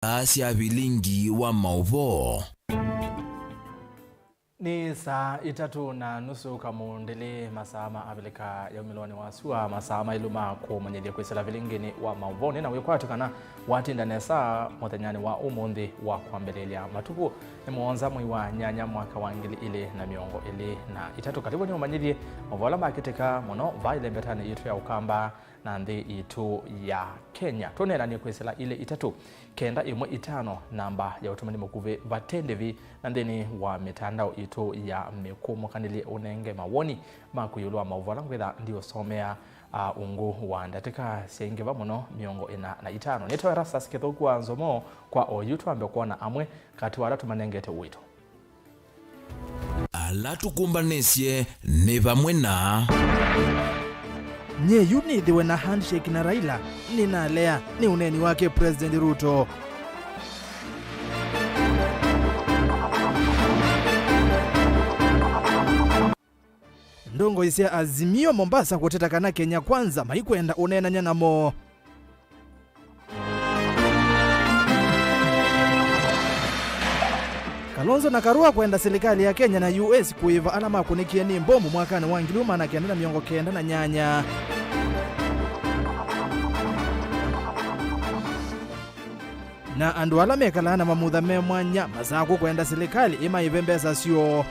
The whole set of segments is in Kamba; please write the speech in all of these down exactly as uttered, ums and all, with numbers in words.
Aa sya vilingi wa maũvoo. Nĩ saa itatũ na nusu kamũndĩlĩ, masaa ma Avilika ya umĩlonĩ wa sua, masaa maĩlu ma kũmanyĩthya kwĩsĩla vilingini wa maũvoo. Nĩ na wĩkwatyo kana watinda nesa mũthenyanĩ wa ũmũnthĩ wa kwambĩlĩlya matukũ nĩ mũonza mwei wa nyanya mwaka wa ngili ilĩ na mĩongo ĩlĩ na itatũ. Kalĩvũ nĩ ũmanyĩthye maũvoo ala makĩtĩka mũno vaa ĩlembetanĩ yitũ ya Ũkamba na nthĩ yitũ ya Kenya. Tũneenanie kwĩsĩla ilĩ itatũ, kenda ĩmwe itano, namba ya ũtũmani mũkuvĩ vate ndĩvi, na nthĩnĩ wa mĩtandao itũ ya mĩkũmũkanĩlye ũnenge mawoni maku ĩũlũ wa maũvoo ala ngwĩtha ndiũsomea, a, ungu wa ndatĩka syaingĩva mũno mĩongo ĩna na itano. Nĩtawa Erastus Kĩthũku wa Nzomo kwa oyu twambe kwona amwe katĩ wa ala tũmanengete ũito. Ala tũkũmbanĩsye nĩ vamwe na. Nyie yu nĩthĩwe na handshake na Raila, nĩnalea nĩ ũneeni wake President Ruto. Ndongoi sya Azimio Mombasa kũteta kana Kenya Kwanza maikwenda ũneenany'a namo. Kalonzo na Karua kwenda silikalĩ ya Kenya na U S kũĩva ala makũnĩkie nĩ mbomu mwakanĩ wa ngili ĩmwe maana kenda na mĩongo kenda na nyanya. Na andũ ala mekalaa na mamutha me mwanya masakũ kwenda silikalĩ ĩmaĩve mbesa syoo.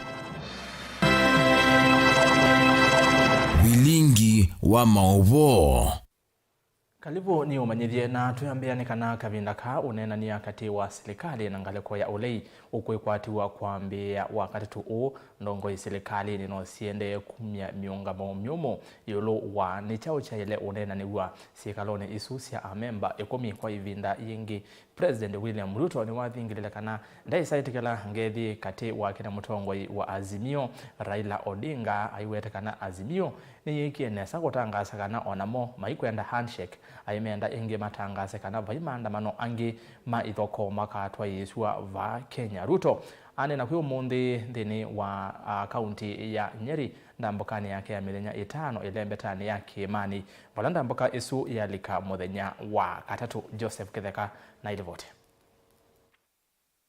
Vilingi wa maũvoo. Kalĩvũ nĩ ũmanyĩthye, na twĩambĩa nĩ kana kavinda kaa ũneenany'a katĩ wa silikalĩ na ngalĩko ya ũlei ũkwĩkwatiw'a kwambĩĩa Wakatatũ ũũ. Ndongoi silikalĩnĩ no siendee kumya mĩũngamo myũmũ ĩũlũ wa nĩ kyaũ kyaĩle ũneenanĩw'a syĩkalonĩ isu sya amemba ĩkũmi kwa ĩvinda yĩngĩ. President William Ruto nĩwathingĩlĩle kana ndaĩsaĩtĩkĩla ngethi katĩ wake na mũtongoi wa Azimio, Raila Odinga, aiweta kana Azimio nĩyĩkie nesa kũtangaasa kana o namo maikwenda handshake, aimenda ĩngĩ matangaase kana vai maandamano angĩ ma ithokoo makatwaĩĩsw'a vaa Kenya. Ruto aneena kwĩ ũmũnthĩ nthĩnĩ wa, a, kaunti ya Nyeri, ndambũkanĩ yake ya mĩthenya ĩtano ĩlembetanĩ ya Kĩĩmanĩ, vala ndambũka ĩsu yalika mũthenya wa Katatũ. Joseph Kĩtheka na ilivoti.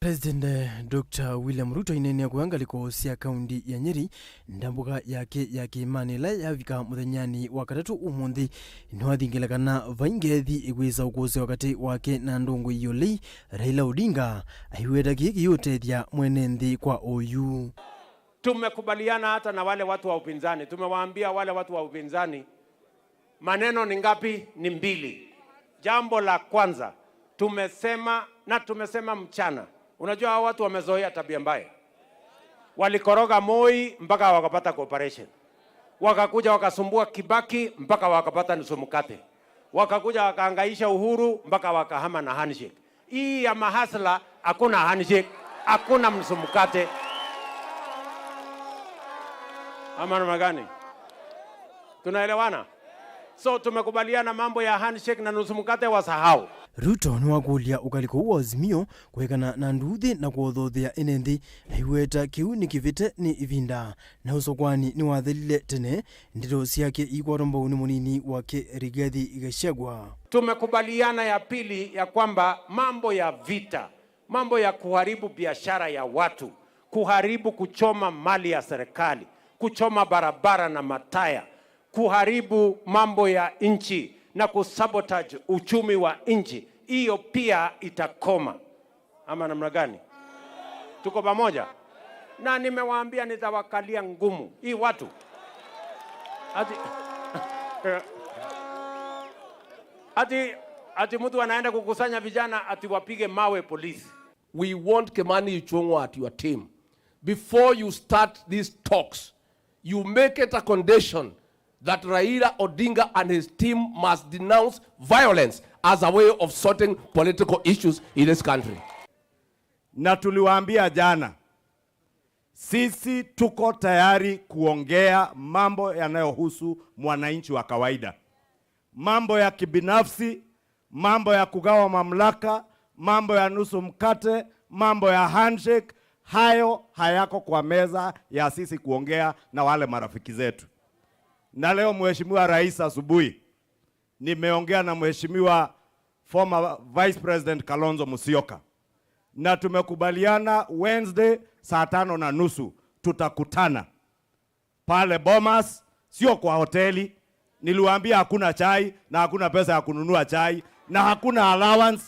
President, eh, Doctor William Ruto aineenea kũya ngalĩko sya kaunti ya Nyeri, ndambũka yake ya Kĩĩmanĩ ĩla yavika mũthenyanĩ wa Katatũ ũmũnthĩ, nĩwathingĩla kana vai ngethi ĩkwĩsa ũkũsĩwa katĩ wake na ndongoi ya ũlei, Raila Odinga, aiweta kĩĩ kĩyĩũtethya mwene nthĩ kwa oyu. Tumekubaliana hata na wale watu wa upinzani. Tumewaambia wale watu wa upinzani, maneno ni ngapi? Ni mbili. Jambo la kwanza, tumesema, na tumesema mchana. Unajua hao watu wamezoea tabia mbaya. Walikoroga Moi mpaka wakapata cooperation. Wakakuja wakasumbua Kibaki mpaka wakapata nusu mkate. Wakakuja wakahangaisha Uhuru mpaka wakahama na handshake. Hii ya mahasla hakuna handshake, hakuna nusu mkate. Ama namna gani? Tunaelewana? So tumekubaliana mambo ya handshake na nusu mkate wasahau. Ruto nĩwakũlya ũkalĩko ũũ wa Azimio kũekana na nduuthĩ na kũothothea ene nthĩ, aiweta kĩu nĩ kĩvĩte nĩ ĩvinda. Na ũsũkwani nĩwathelile tene, ndeto syake iikwatwa mbau nĩ mũnini wake Rigathi Gachagua. Tumekubaliana ya pili ya kwamba mambo ya vita, mambo ya kuharibu biashara ya watu, kuharibu, kuchoma mali ya serikali, kuchoma barabara na mataya, kuharibu mambo ya nchi na kusabotage uchumi wa nchi, hiyo pia itakoma. Ama namna gani? Tuko pamoja? Na nimewaambia nitawakalia ngumu hii watu. Ati, ati, ati mtu anaenda kukusanya vijana ati wapige mawe polisi. We want Kimani Ichung'wa at your team. Before you start these talks, you make it a condition that Raila Odinga and his team must denounce violence as a way of sorting political issues in this country. Na tuliwaambia jana, sisi tuko tayari kuongea mambo yanayohusu mwananchi wa kawaida. Mambo ya kibinafsi, mambo ya kugawa mamlaka, mambo ya nusu mkate, mambo ya handshake, hayo hayako kwa meza ya sisi kuongea na wale marafiki zetu. Na leo, Mheshimiwa Rais, asubuhi nimeongea na Mheshimiwa former Vice President Kalonzo Musyoka, na tumekubaliana Wednesday saa tano na nusu tutakutana pale Bomas, sio kwa hoteli. Niliwaambia hakuna chai na hakuna pesa ya kununua chai na hakuna allowance.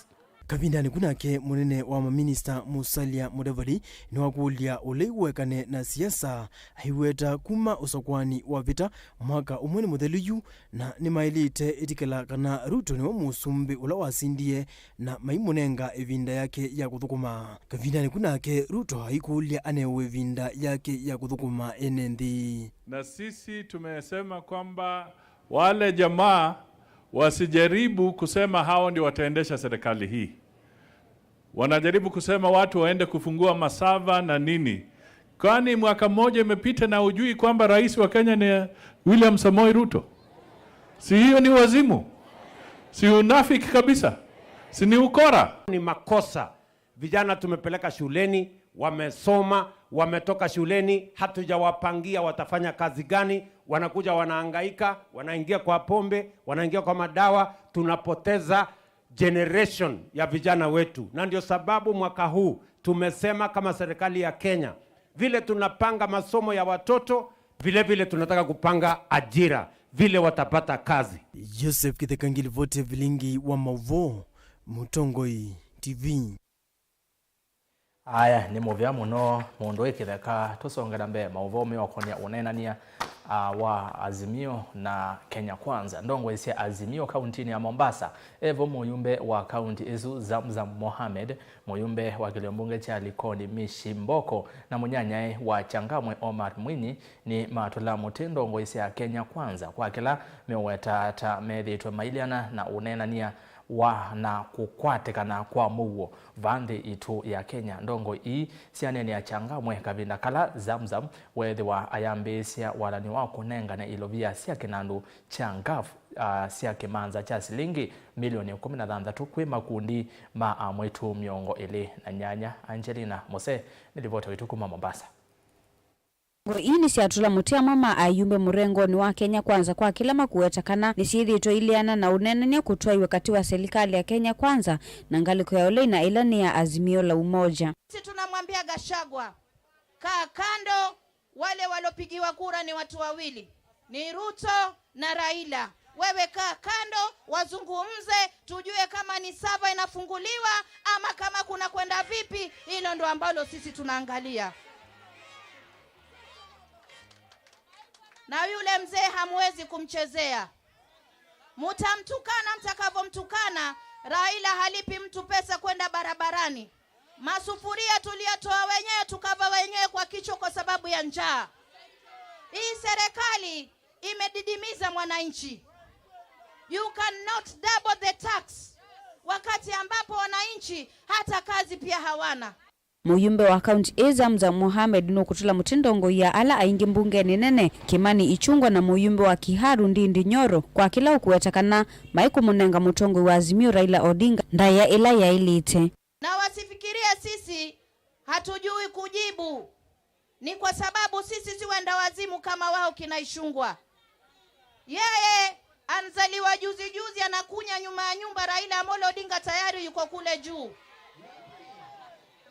Kavindanĩ ku nake, mũnene wa maminista Musalia Mudavadi nĩwakũlya ũlei ũekane na siasa, aiweta kuma ũsakũani wavĩta mwaka ũmwe nĩ mũthelu yu, na nĩmaĩlĩte ĩtikĩla kana Ruto nĩwe mũsumbĩ ũla wasindie na maimũnenga ĩvinda yake ya kũthũkũma. Kavindanĩ ku nake, Ruto aikũlya anewe ĩvinda yake ya kũthũkũma ene nthĩ. Na sisi tumesema kwamba wale jamaa wasijaribu kusema hao ndio wataendesha serikali hii. Wanajaribu kusema watu waende kufungua masava na nini. Kwani mwaka mmoja imepita na hujui kwamba rais wa Kenya ni William Samoei Ruto? Si hiyo ni wazimu? Si unafiki kabisa? Si ni ukora? Ni makosa. Vijana tumepeleka shuleni, wamesoma, wametoka shuleni, hatujawapangia watafanya kazi gani, wanakuja wanahangaika, wanaingia kwa pombe, wanaingia kwa madawa, tunapoteza generation ya vijana wetu. Na ndio sababu mwaka huu tumesema kama serikali ya Kenya, vile tunapanga masomo ya watoto, vile vile tunataka kupanga ajira, vile watapata kazi. Joseph Kitheka, Ngilivoti ya Vilingi wa Mauvoo, Mũtongoi T V. Aya, nĩ mũvea mũno mũndũ wĩ kĩtheka. Tũsongela mbee maũvoo meũkonya ũneenany'a, ah, wa Azimio na Kenya Kwanza. Ndongoi sya Azimio kauntinĩ ya Mombasa, evo mũyumbe wa kaunti ĩsu Zamzam Mohamed, mũyumbe wa kĩlio mbunge kya Likoni Mishi Mboko, na mũnyanyae wa Changamwe Omar Mwinyi nĩmatũla mũtĩ ndongoi sya Kenya Kwanza kwa kĩla meũweta ta methĩĩtwe mailyana na ũneenany'a wa na kũkwatĩkana kwa mũuo vaa nthĩ itũ ya Kenya. Ndongoi ii syaneenea Changamwe kavinda kala Zamzam weethĩwa ayambĩĩsya walany'o wa kũnengane ilovia sya kĩnandũ kya ngaf, ah, sya kĩmanza kya silingi milioni ĩkũmi na thanthatũ kwĩ makundi ma amwĩtu mĩongo ĩlĩ na nyanya. Angelina Mose nĩ livota witũ kuma Mombasa. Ngo ii nĩsyatũla mũtĩ amwe ma ayumbe mũrengonĩ wa Kenya Kwanza kwa kĩla makũweta kana nĩsyĩthĩĩtwe ileana na ũneenany'a kũtwaiwe katĩ wa selikalĩ ya Kenya Kwanza na ngalĩko ya ũlei na ĩla nĩ ya Azimio la Umoja. Sisi tunamwambia Gachagua, kaa kando, wale walopigiwa kura ni watu wawili, ni Ruto na Raila. Wewe kaa kando, wazungumze, tujue kama ni sava inafunguliwa ama kama kuna kwenda vipi. Hilo ndo ambalo sisi tunaangalia. Na yule mzee hamwezi kumchezea. Mutamtukana mtakavyomtukana, Raila halipi mtu pesa kwenda barabarani. Masufuria tuliyatoa wenyewe, tukava wenyewe kwa kichwa kwa sababu ya njaa. Hii serikali imedidimiza mwananchi. You cannot double the tax wakati ambapo wananchi hata kazi pia hawana. Mũyumbe wa kaunti ĩĩ Zamzam Mohamed nũkũtũla mũtĩ ndongoi ya ala aingĩ mbungenĩ nene, Kimani Ichung'wah, na mũyumbe wa Kiharu Ndindi Nyoro kwa kĩla ũkũweta kana maikũmũnenga mũtongoi wa Azimio Raila Odinga ndaĩa ĩla yaĩlĩte. Na wasifikirie sisi hatujui kujibu. Ni kwa sababu sisi si wenda wazimu kama wao kina Ichung'wah. Yeye anzaliwa juzi juzi, anakunya nyuma ya nyumba, Raila Amolo Odinga tayari yuko kule juu.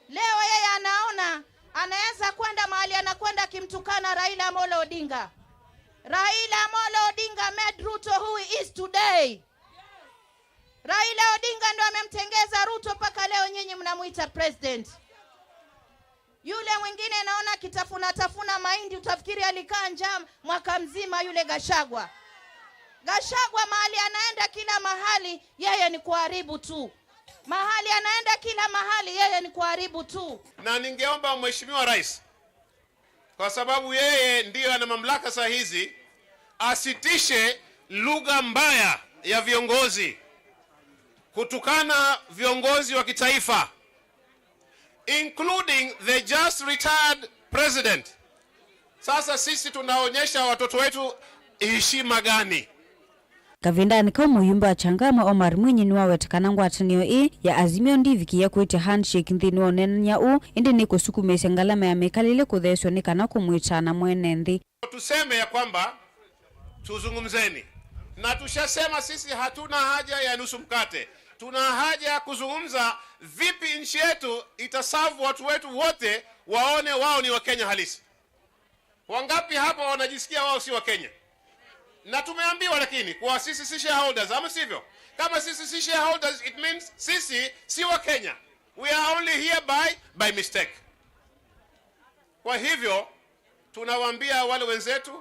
Leo yeye anaona anaweza kwenda mahali anakwenda akimtukana Raila Amolo Odinga. Raila Amolo Odinga made Ruto who he is today. Raila Odinga ndo amemtengeza Ruto mpaka leo nyinyi mnamuita president. Yule mwingine naona kitafuna tafuna mahindi, utafikiri alikaa njaa mwaka mzima yule Gachagua. Gachagua mahali anaenda kila mahali, yeye ni kuharibu tu. Mahali anaenda kila mahali, yeye ni kuharibu tu. Na ningeomba Mheshimiwa Rais, kwa sababu yeye ndiyo ana mamlaka saa hizi, asitishe lugha mbaya ya viongozi, kutukana viongozi wa kitaifa, including the just retired president. Sasa sisi tunaonyesha watoto wetu heshima gani? Kavindanĩ kau, mũyumbe wa Changamwe Omar Mwinyi nĩwaweta kana ngwatanĩo ĩĩ ya Azimio ndĩvikĩie kwĩtya handshake nthĩnĩ wa ũneenany'a ũũ, ĩndĩ nĩkũsukumĩĩsya ngalama ya mĩkalĩle kũtheesw'a nĩ kana kũmwĩtaa na mwene nthĩ. Tuseme ya kwamba tuzungumzeni. Na tushasema sisi hatuna haja ya nusu mkate. Tuna haja ya kuzungumza vipi nchi yetu itaserve watu wetu wote, waone wao ni Wakenya halisi. Wangapi hapa wanajisikia wao si Wakenya? Na tumeambiwa lakini kuwa sisi si shareholders, ama sivyo? Kama sisi si shareholders, it means sisi si Wakenya. We are only here by, by mistake. Kwa hivyo, tunawaambia wale wenzetu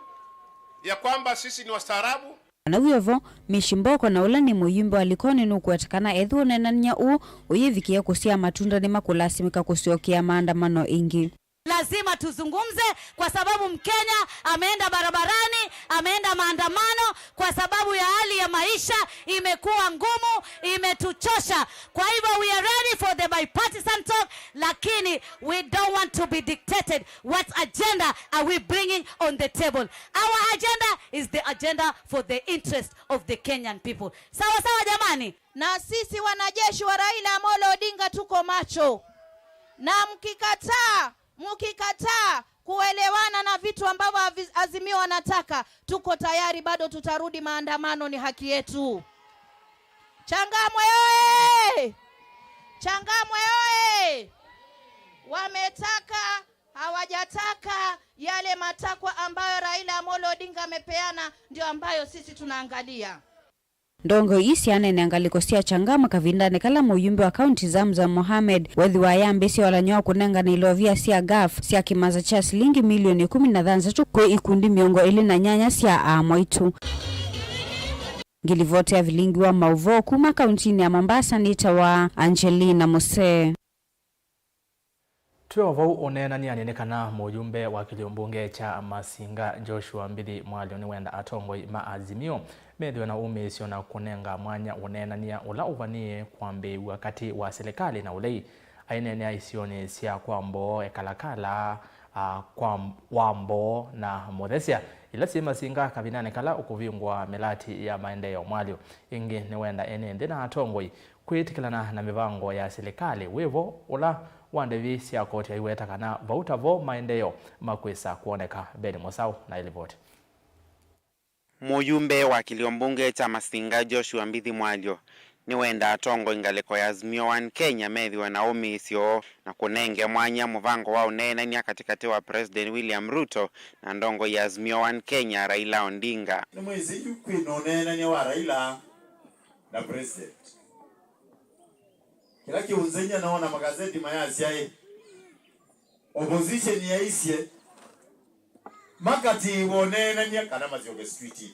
ya kwamba sisi ni wastaarabu. Ona wĩ o vo, Mishi Mboko, na ũla nĩ mũyumbe wa Likoni, nũkũweta kana ethĩwa ũneenany'a ũũ ũyĩvikĩĩa kũsyaa matunda, nĩmakũlasimĩka kũsyokea maandamano ĩngĩ. Lazima tuzungumze kwa sababu Mkenya ameenda barabarani, ameenda maandamano kwa sababu ya hali ya maisha imekuwa ngumu, imetuchosha. Kwa hivyo we are ready for the bipartisan talk, lakini we don't want to be dictated. What agenda are we bringing on the table? Our agenda is the agenda for the interest of the Kenyan people. Sawa sawa jamani? Na sisi wanajeshi wa Raila Amolo Odinga tuko macho. Na mkikataa, mkikataa kuelewana na vitu ambavyo Avi-, Azimio wanataka, tuko tayari, bado tutarudi maandamano, ni haki yetu. Changamwe oye! Changamwe oye! Wametaka, hawajataka, yale matakwa ambayo Raila Amolo Odinga amepeana ndio ambayo sisi tunaangalia. Ndongoi ii syaneenea ngalĩko sya Changamwe kavindanĩ kala mũyumbe wa kaunti Zamzam Mohamed wethĩwa ayambĩĩsye ũalan'yo wa kũnengane ilovia sya gaf sya kĩmanza kya silingi milioni ĩkũmi na thanthatũ kwĩ ikundi mĩongo ĩlĩ na nyanya sya aamwaitũ. Ngilivoti ya vilingi wa maũvoo kuma kauntinĩ ya Mombasa nĩtawa Angelina Musee. Twĩ o vau ũneenany'anĩ nĩ kana mũyumbe wa kĩlio mbunge kya Masinga Joshua Mbithi Mwalyo nĩwenda atongoi ma Azimio methĩwe na umĩĩsyo na kũnenga mwanya ũneenany'a ũla ũvanie kwambĩĩw'a katĩ wa silikalĩ na ũlei. Aineenea isionĩ sya Kwamboo, Ekalakala, a, kwa, Wamboo na Mũthesya ila syĩ Masinga kavindanĩ kala ũkũvingũa mĩlati ya maendeeo, Mwalyo ĩngĩ nĩwenda ene nthĩ na atongoi kwĩtĩkĩlana na mĩvango ya silikalĩ. Wĩvo ũla wa ndĩvi sya koti aiweta kana vau ta vo maendeeo makwĩsa kwoneka. Ben Mũsaũ na ĩlivoti. Mũyumbe wa kĩlio mbunge kya Masinga Joshua Mbithi Mwalyo nĩwenda atongoi ngalĩko ya Azimio One Kenya methĩwe na ũmĩĩsyo na kũnenge mwanya mũvango wa ũneenany'a katĩkatĩ wa President William Ruto na ndongoi ya Azimio One Kenya Raila Odinga. Nĩmwĩsĩ yu kwĩna ũneenany'a wa Raila na president. Kĩla kĩũnzenya noona magazeti mayasya ĩ, opposition yaisye makatiĩwa ũneenany'a kana masyoke streetinĩ.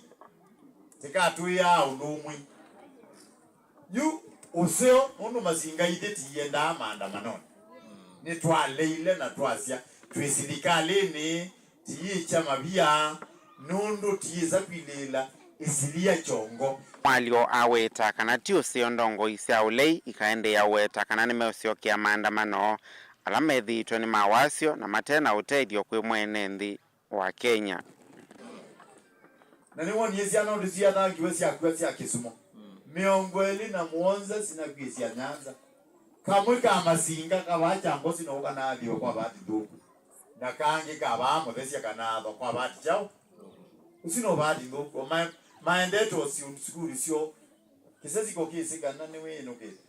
Tĩkatwĩaa ũndũ ũmwe. Yu ũseo nũndũ Masinga ithyĩ tiendaa maandamanonĩ. Nĩtwaleile na twasya twĩ silikalĩnĩ, tiyĩkya mavia, nũndũ tiyĩsa kwilĩĩla ĩsilia kyongo. Mwalyo aweta kana ti ũseo ndongoi sya ũlei ikaendeea ũweta kana nĩmeũsyokea maandamano ala methĩĩtwe nĩ ma wasyo na mate na ũtethyo kwĩ mwene nthĩ wa Kenya. Na nĩwonie syana ũndũ syathangiwe syakw'a sya kĩsumo mĩongo ĩlĩ na mũonza sinakw'ĩsya Nyanza. Kamwe ka Masinga kavaa Kyangosi no ũkanaathĩwe kwa vati nthũku, na kangĩ kavaa Mũthesya kanaathwa kwa vati kyaũ? Ũsu no vati nthũku. O ma-, maendete o syũ-, sukulu syoo. Kĩsesi ko kĩsĩ kana nĩwĩĩnũkĩte.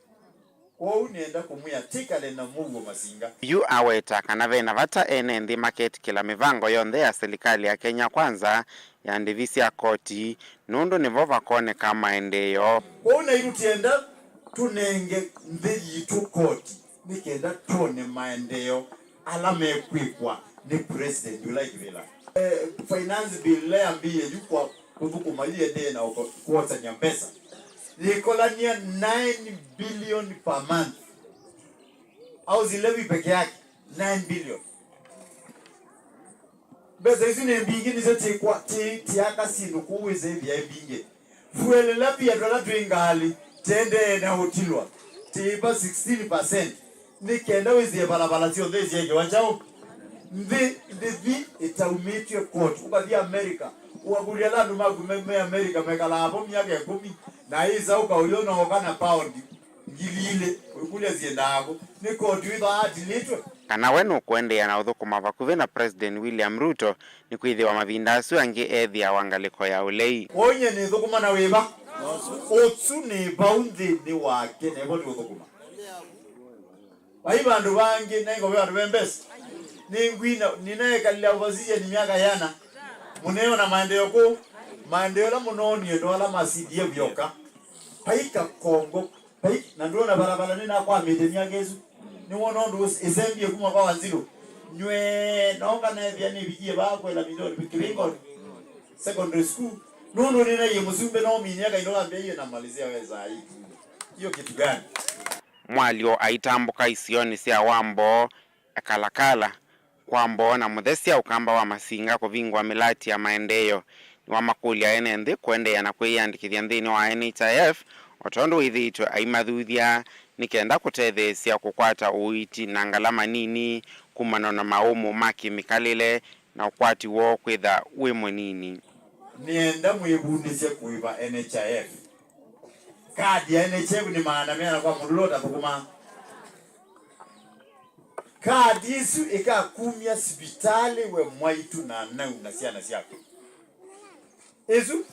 Kwoou nĩenda kũmwĩa tĩkale na mũuo Masinga. Yu aweta kana ve na vata ene nthĩ maketĩkĩla mĩvango yonthe ya silikalĩ ya Kenya Kwanza ya ndĩvi sya koti, nũndũ nĩvo vakoneka maendeeo. Kwoou naitũ tienda tũnenge nthĩ yitũ koti nĩ kenda twone maendeeo ala mekwĩkwa nĩ president ũla ĩkĩvĩla. Eh, finance bill ĩla yambĩĩe yu kwa kũthũkũma yu yendee na ũko-, kwosany'a mbesa yĩkolany'a nine billion per month. House levy peke yake, nine billion. Mbesa isu nĩ mbingĩ, nĩsyo tĩkwa-, tĩ-, tĩaka syĩndũ kũu wĩsĩ ĩthĩa ĩ mbingĩ. Fuel ĩla pia twala twĩ ngalĩ, tendee na ũtilwa, tĩĩva sixteen percent, nĩ kenda wĩsĩe valala syonthe isyekewa kyaũ. Nthĩ ndĩthi ĩtaumĩtw'e koti, ũkathi America, ũkakũlya ala andũ maku me, me America mekalaa vo myaka ĩkũmi, na ĩsa ũkaũyona oka na pound ngili ilĩ, ũikũlya syĩndaa kũ? Nĩ koti wĩthwa atilĩtwe? Kana we nũkũendeea na ũthũkũma vakuvĩ na President William Ruto, nĩkwĩthĩwa mavinda asu angĩ ethĩawa ngalĩko ya ũlei. Kwoou nyie nĩthũkũma na wĩva? Ũsu nĩ vau nthĩnĩ wake, na ĩvo tũũthũkũma. Vai vandũ vangĩ, nengo ve vandũ ve mbesa. Nĩngwina, nĩneekalile opposition myaka yana. Mũneona maendeeo kũu? Maendeeo ala mũnoonie no ala ma C D F yoka. Vai kakongo, vai, na ndũona valala nĩnakwamĩte myaka ĩsu. Nĩwona ũndũ ũs-, ĩsembie kuma kwa Wanzilũ. Nywee, nonga neethĩa nĩvikie vaa kwela mindoni, kĩvingoni. Secondary school. Nũndũ nĩnaie mũsumbĩ no minie kaino kambĩie na malizia weza hii. Hiyo kitu gani? Mwalyo aitambũka isionĩ sya Wamboo, Ekalakala, Kwamboo na Mũthesya, ũkamba wa Masinga kũvingũa mĩlati ya maendeeo, nĩwamakũlya ene nthĩ kũendeea na kwĩyĩandĩkĩthya nthĩnĩ wa N H I F, o tondũ wĩthĩĩtwe aimathuthya, nĩ kenda kũtetheesya kũkwata ũiiti na ngalama nini kumana na maũmũ ma kĩmĩkalĩle na ũkwati woo kwĩtha wĩ mũnini. Nĩenda mwĩvundĩsye kũĩva N H I F. Kadi ya N H I F nĩ maana meana kwa mũndũ ũla ũtathũkũmaa. Kadi ĩsu ĩkakumya sivitalĩ we mwaitũ na nau na syana syaku. Ĩsu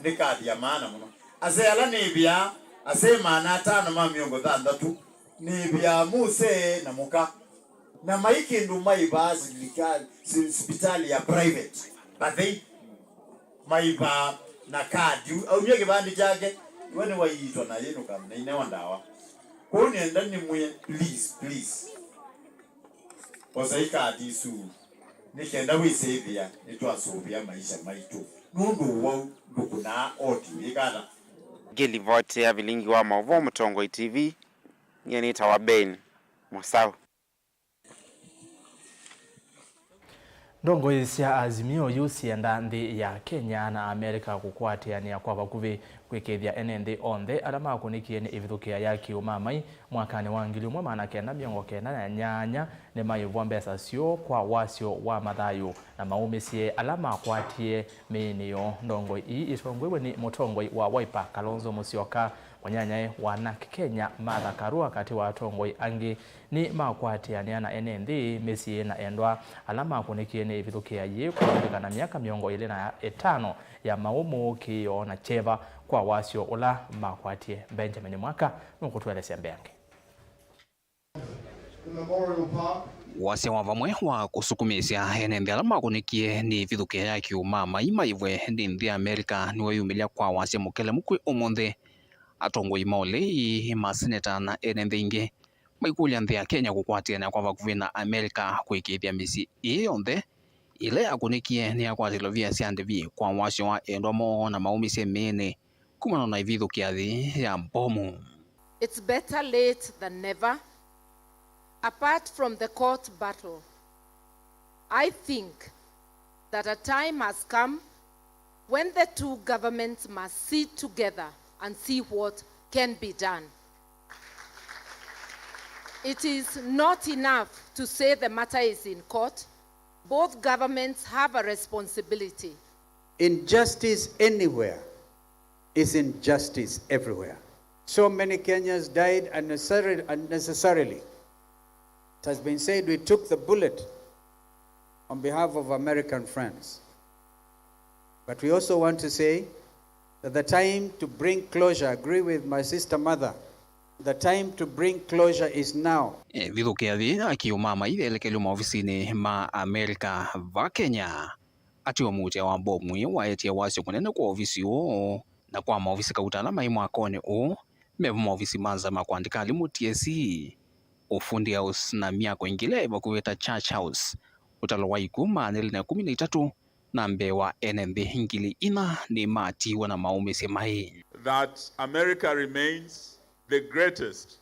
nĩ kadi ya maana mũno. Asyai ala nĩvĩaa, asyai maana atano ma mĩongo thanthatũ, nĩvĩaa mũsee na mũka. Na mai kĩndũ maĩvaa silikalĩ, si-, sivitalĩ ya private. Vathei. Maĩvaa na kadi. Aumya kĩvandĩ kyake, we nĩwaiitwa na yĩnũka na inewa ndawa. Kwoou nĩenda nĩmwĩe, please, please. Osai kadi isu. Nĩ kenda wĩsĩthĩa nĩtwasũvĩa maisha maitũ. Nũndũ ũwau ndũkũnaa oti wĩkata. Ngĩlivoti ya vilingi wa maũvoo Mũtongoi T V, nyie nĩtawa Ben Mũsaũ. Ndongoi sya Azimio yu syenda nthĩ ya Kenya na Amelika kũkwatĩanĩa kwa vakuvĩ kwĩkĩĩthya ene nthĩ onthe ala makũnĩkie nĩ ĩvithũkĩa ya kĩũmamai mwakanĩ wa ngili ĩmwe maana kenda mĩongo kenda na nyanya nĩmaĩvwa mbesa syoo kwa wasyo wa mathayũ na maũmĩsye ala makwatie mĩĩnĩ yoo. Ndongoi ii itongoew'e nĩ mũtongoi wa Wiper, Kalonzo Musyoka, mũnyanyae wa narc Kenya, Martha Karua, katĩ wa atongoi angĩ. Nĩmakwatĩanĩa na ene nthĩ, mĩsyĩ na endwa ala makũnĩkie nĩ ĩvithũkĩa yĩĩ kũvĩndĩkana myaka mĩongo ĩlĩ na ĩtano ya maũmũ, kĩĩo na kyeva kwa wasyo ũla makwatie. Benjamin Mwaka nũkũtũelesya mbeange. Wasya wa vamwe wa kũsukumĩĩsya ene nthĩ ala makũnĩkie nĩ ĩvithũkĩa ya kĩũmamai maĩvwe nĩ nthĩ ya Amelika nĩweyumĩlya kwa wasya mũkelemu kwĩ ũmũnthĩ. Atongoi ma ũlei, maseneta na ene nthĩ ingĩ maikũlya nthĩ ya Kenya kũkwatĩanĩa kwa vakuvĩ na Amelika kũĩkĩĩthya mĩsyĩ ĩĩ yonthe ĩla yakũnĩkie nĩyakwatĩlwa via sya ndĩvi kwa wasyo wa endwa moo na maũmĩsye mĩĩnĩ kumana na ĩvithũkĩa yĩĩ ya mbomu. It's better late than never. Apart from the court battle, I think that a time has come when the two governments must sit together and see what can be done. It is not enough to say the matter is in court. Both governments have a responsibility. Injustice anywhere is injustice everywhere. So many Kenyans died unnecessarily, unnecessarily. It has been said we took the bullet on behalf of American friends. But we also want to say that the time to bring closure, I agree with my sister mother, the time to bring closure is now. Ĩvithũkĩa yĩĩ ya kĩũmamai yelekelw'e maovisinĩ ma Amelika va Kenya. Atiwa mũutĩa wa mbomu ĩĩ waetie wasyo mũnene kwa ovisi ũũ na kwa maovisi kauta ala maĩ mwakonĩ ũũ, mevo maovisi ma nza ma kũandĩka alimũ, T S C, Ufundi House, na myako ĩngĩ ĩla yĩ vakuvĩ ta Church House. Ũtalo wa ikw'ũ maana elĩ na ĩkũmi na itatũ na mbee wa ene nthĩ ngili inya nĩmatiiwe na maũmĩsye maĩ. That America remains the greatest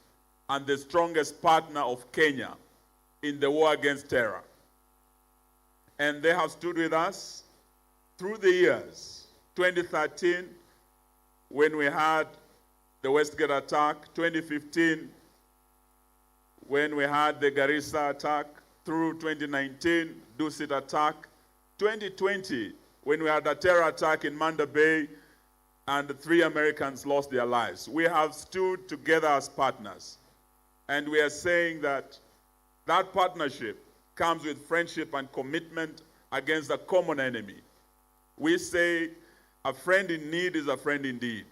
and the strongest partner of Kenya in the war against terror. And they have stood with us through the years, twenty thirteen, when we had the Westgate attack, twenty fifteen, when we had the Garissa attack, through twenty nineteen, Dusit attack, twenty twenty, when we had a terror attack in Manda Bay, and three Americans lost their lives. We have stood together as partners, and we are saying that that partnership comes with friendship and commitment against a common enemy. We say, "A friend in need is a friend indeed."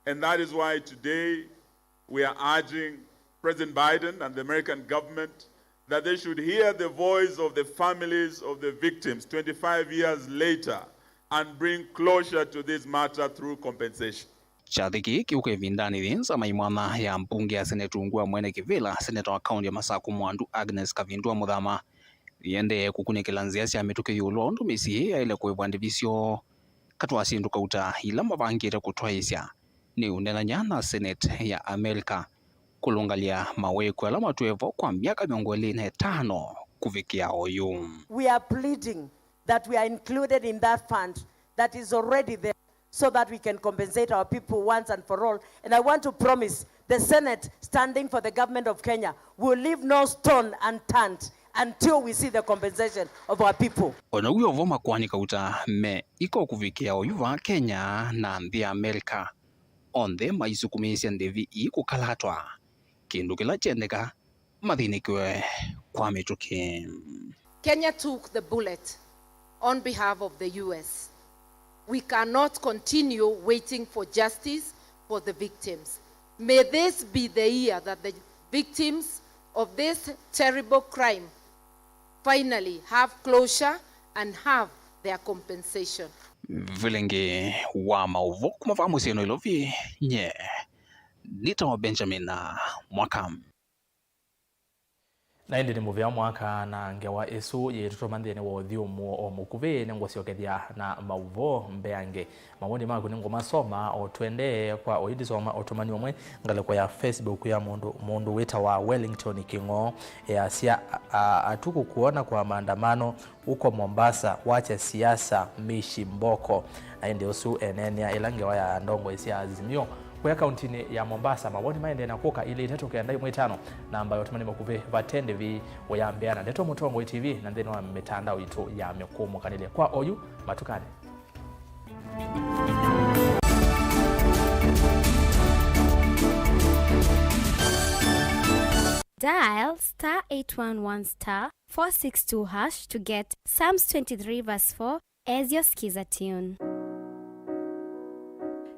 And that is why today we are urging President Biden and the American government that they should hear the voice of the families of the victims twenty-five years later and bring closure to this matter through compensation. Kyathĩ kĩĩ kĩũka ĩvindanĩ yĩĩ nzama imwanya ya mbunge ya Senate ungu wa mwene kĩvĩla, seneta wa kaunti ya Masaku Mwandu Agnes Kavindua Muthama, yĩendee kũkunĩkĩla nzĩa sya mĩtũkĩ ĩũlũ wa ũndũ mĩsyĩ ĩĩ yaĩle kũĩvwa ndivi syoo katĩ wa syĩndũ kauta ila mavangĩte kũtwaĩĩsya nĩ ũneenany'a na Senate ya America kũlũngalya mawĩko ala matwĩe vo kwa myaka mĩongo ĩlĩ na ĩtano kũvikĩa oyu. We are pleading that we are included in that fund that is already there so that we can compensate our people once and for all. And I want to promise the Senate, standing for the government of Kenya, will leave no stone unturned until we see the compensation of our people. O na w'o vo makoani kauta me iko kũvikĩa oyu vaa Kenya na nthĩ ya America, onthe maisukumĩĩsya ndĩvi ii kũkalatwa, kĩndũ kĩla kyendeka mathĩnĩkĩwe kwa mĩtũkĩ. Kenya took the bullet on behalf of the U S. We cannot continue waiting for justice for the victims. May this be the year that the victims of this terrible crime finally have closure and have their compensation. Vilingi wa maũvoo kuma vaa mũsyĩ Nairobi, nye nĩtawa Benjamin Mwaka. Na ĩndĩ nĩ mũvea mwaka na ngewa ĩsu yĩtũtũma nthĩnĩ wa ũthyũmũo o mũkuvĩ. Nĩngũsyokethya na maũvoo mbeange. Mawoni maku nĩngũmasoma o tũendee. Kwa ũithi soma ũtũmani ũmwe ngalĩko ya Facebook ya mũndũ, mũndũ wĩtawa Wellington Kĩng'oo easya, a, a, atuku kuona kwa maandamano huko Mombasa, wacha siasa, mishi mboko. Na ĩndĩ ũsu eneenea ĩla ngewa ya ndongoi sya Azimio kũya kauntinĩ ya Mombasa. Mawoni maendee na kũka ilĩ itatũ kenda ĩmwe itano, namba ya ũtũmani makuvĩ vate ndĩvi ũyambĩa na Ndeto Mũtongoi T V na nthĩnĩ wa mĩtandao itũ ya mĩkũũmũkanĩlye. Kwa oyu, matukanĩ. Dial star eight one one star four six two hash to get Psalms twenty-three verse four as your skiza tune.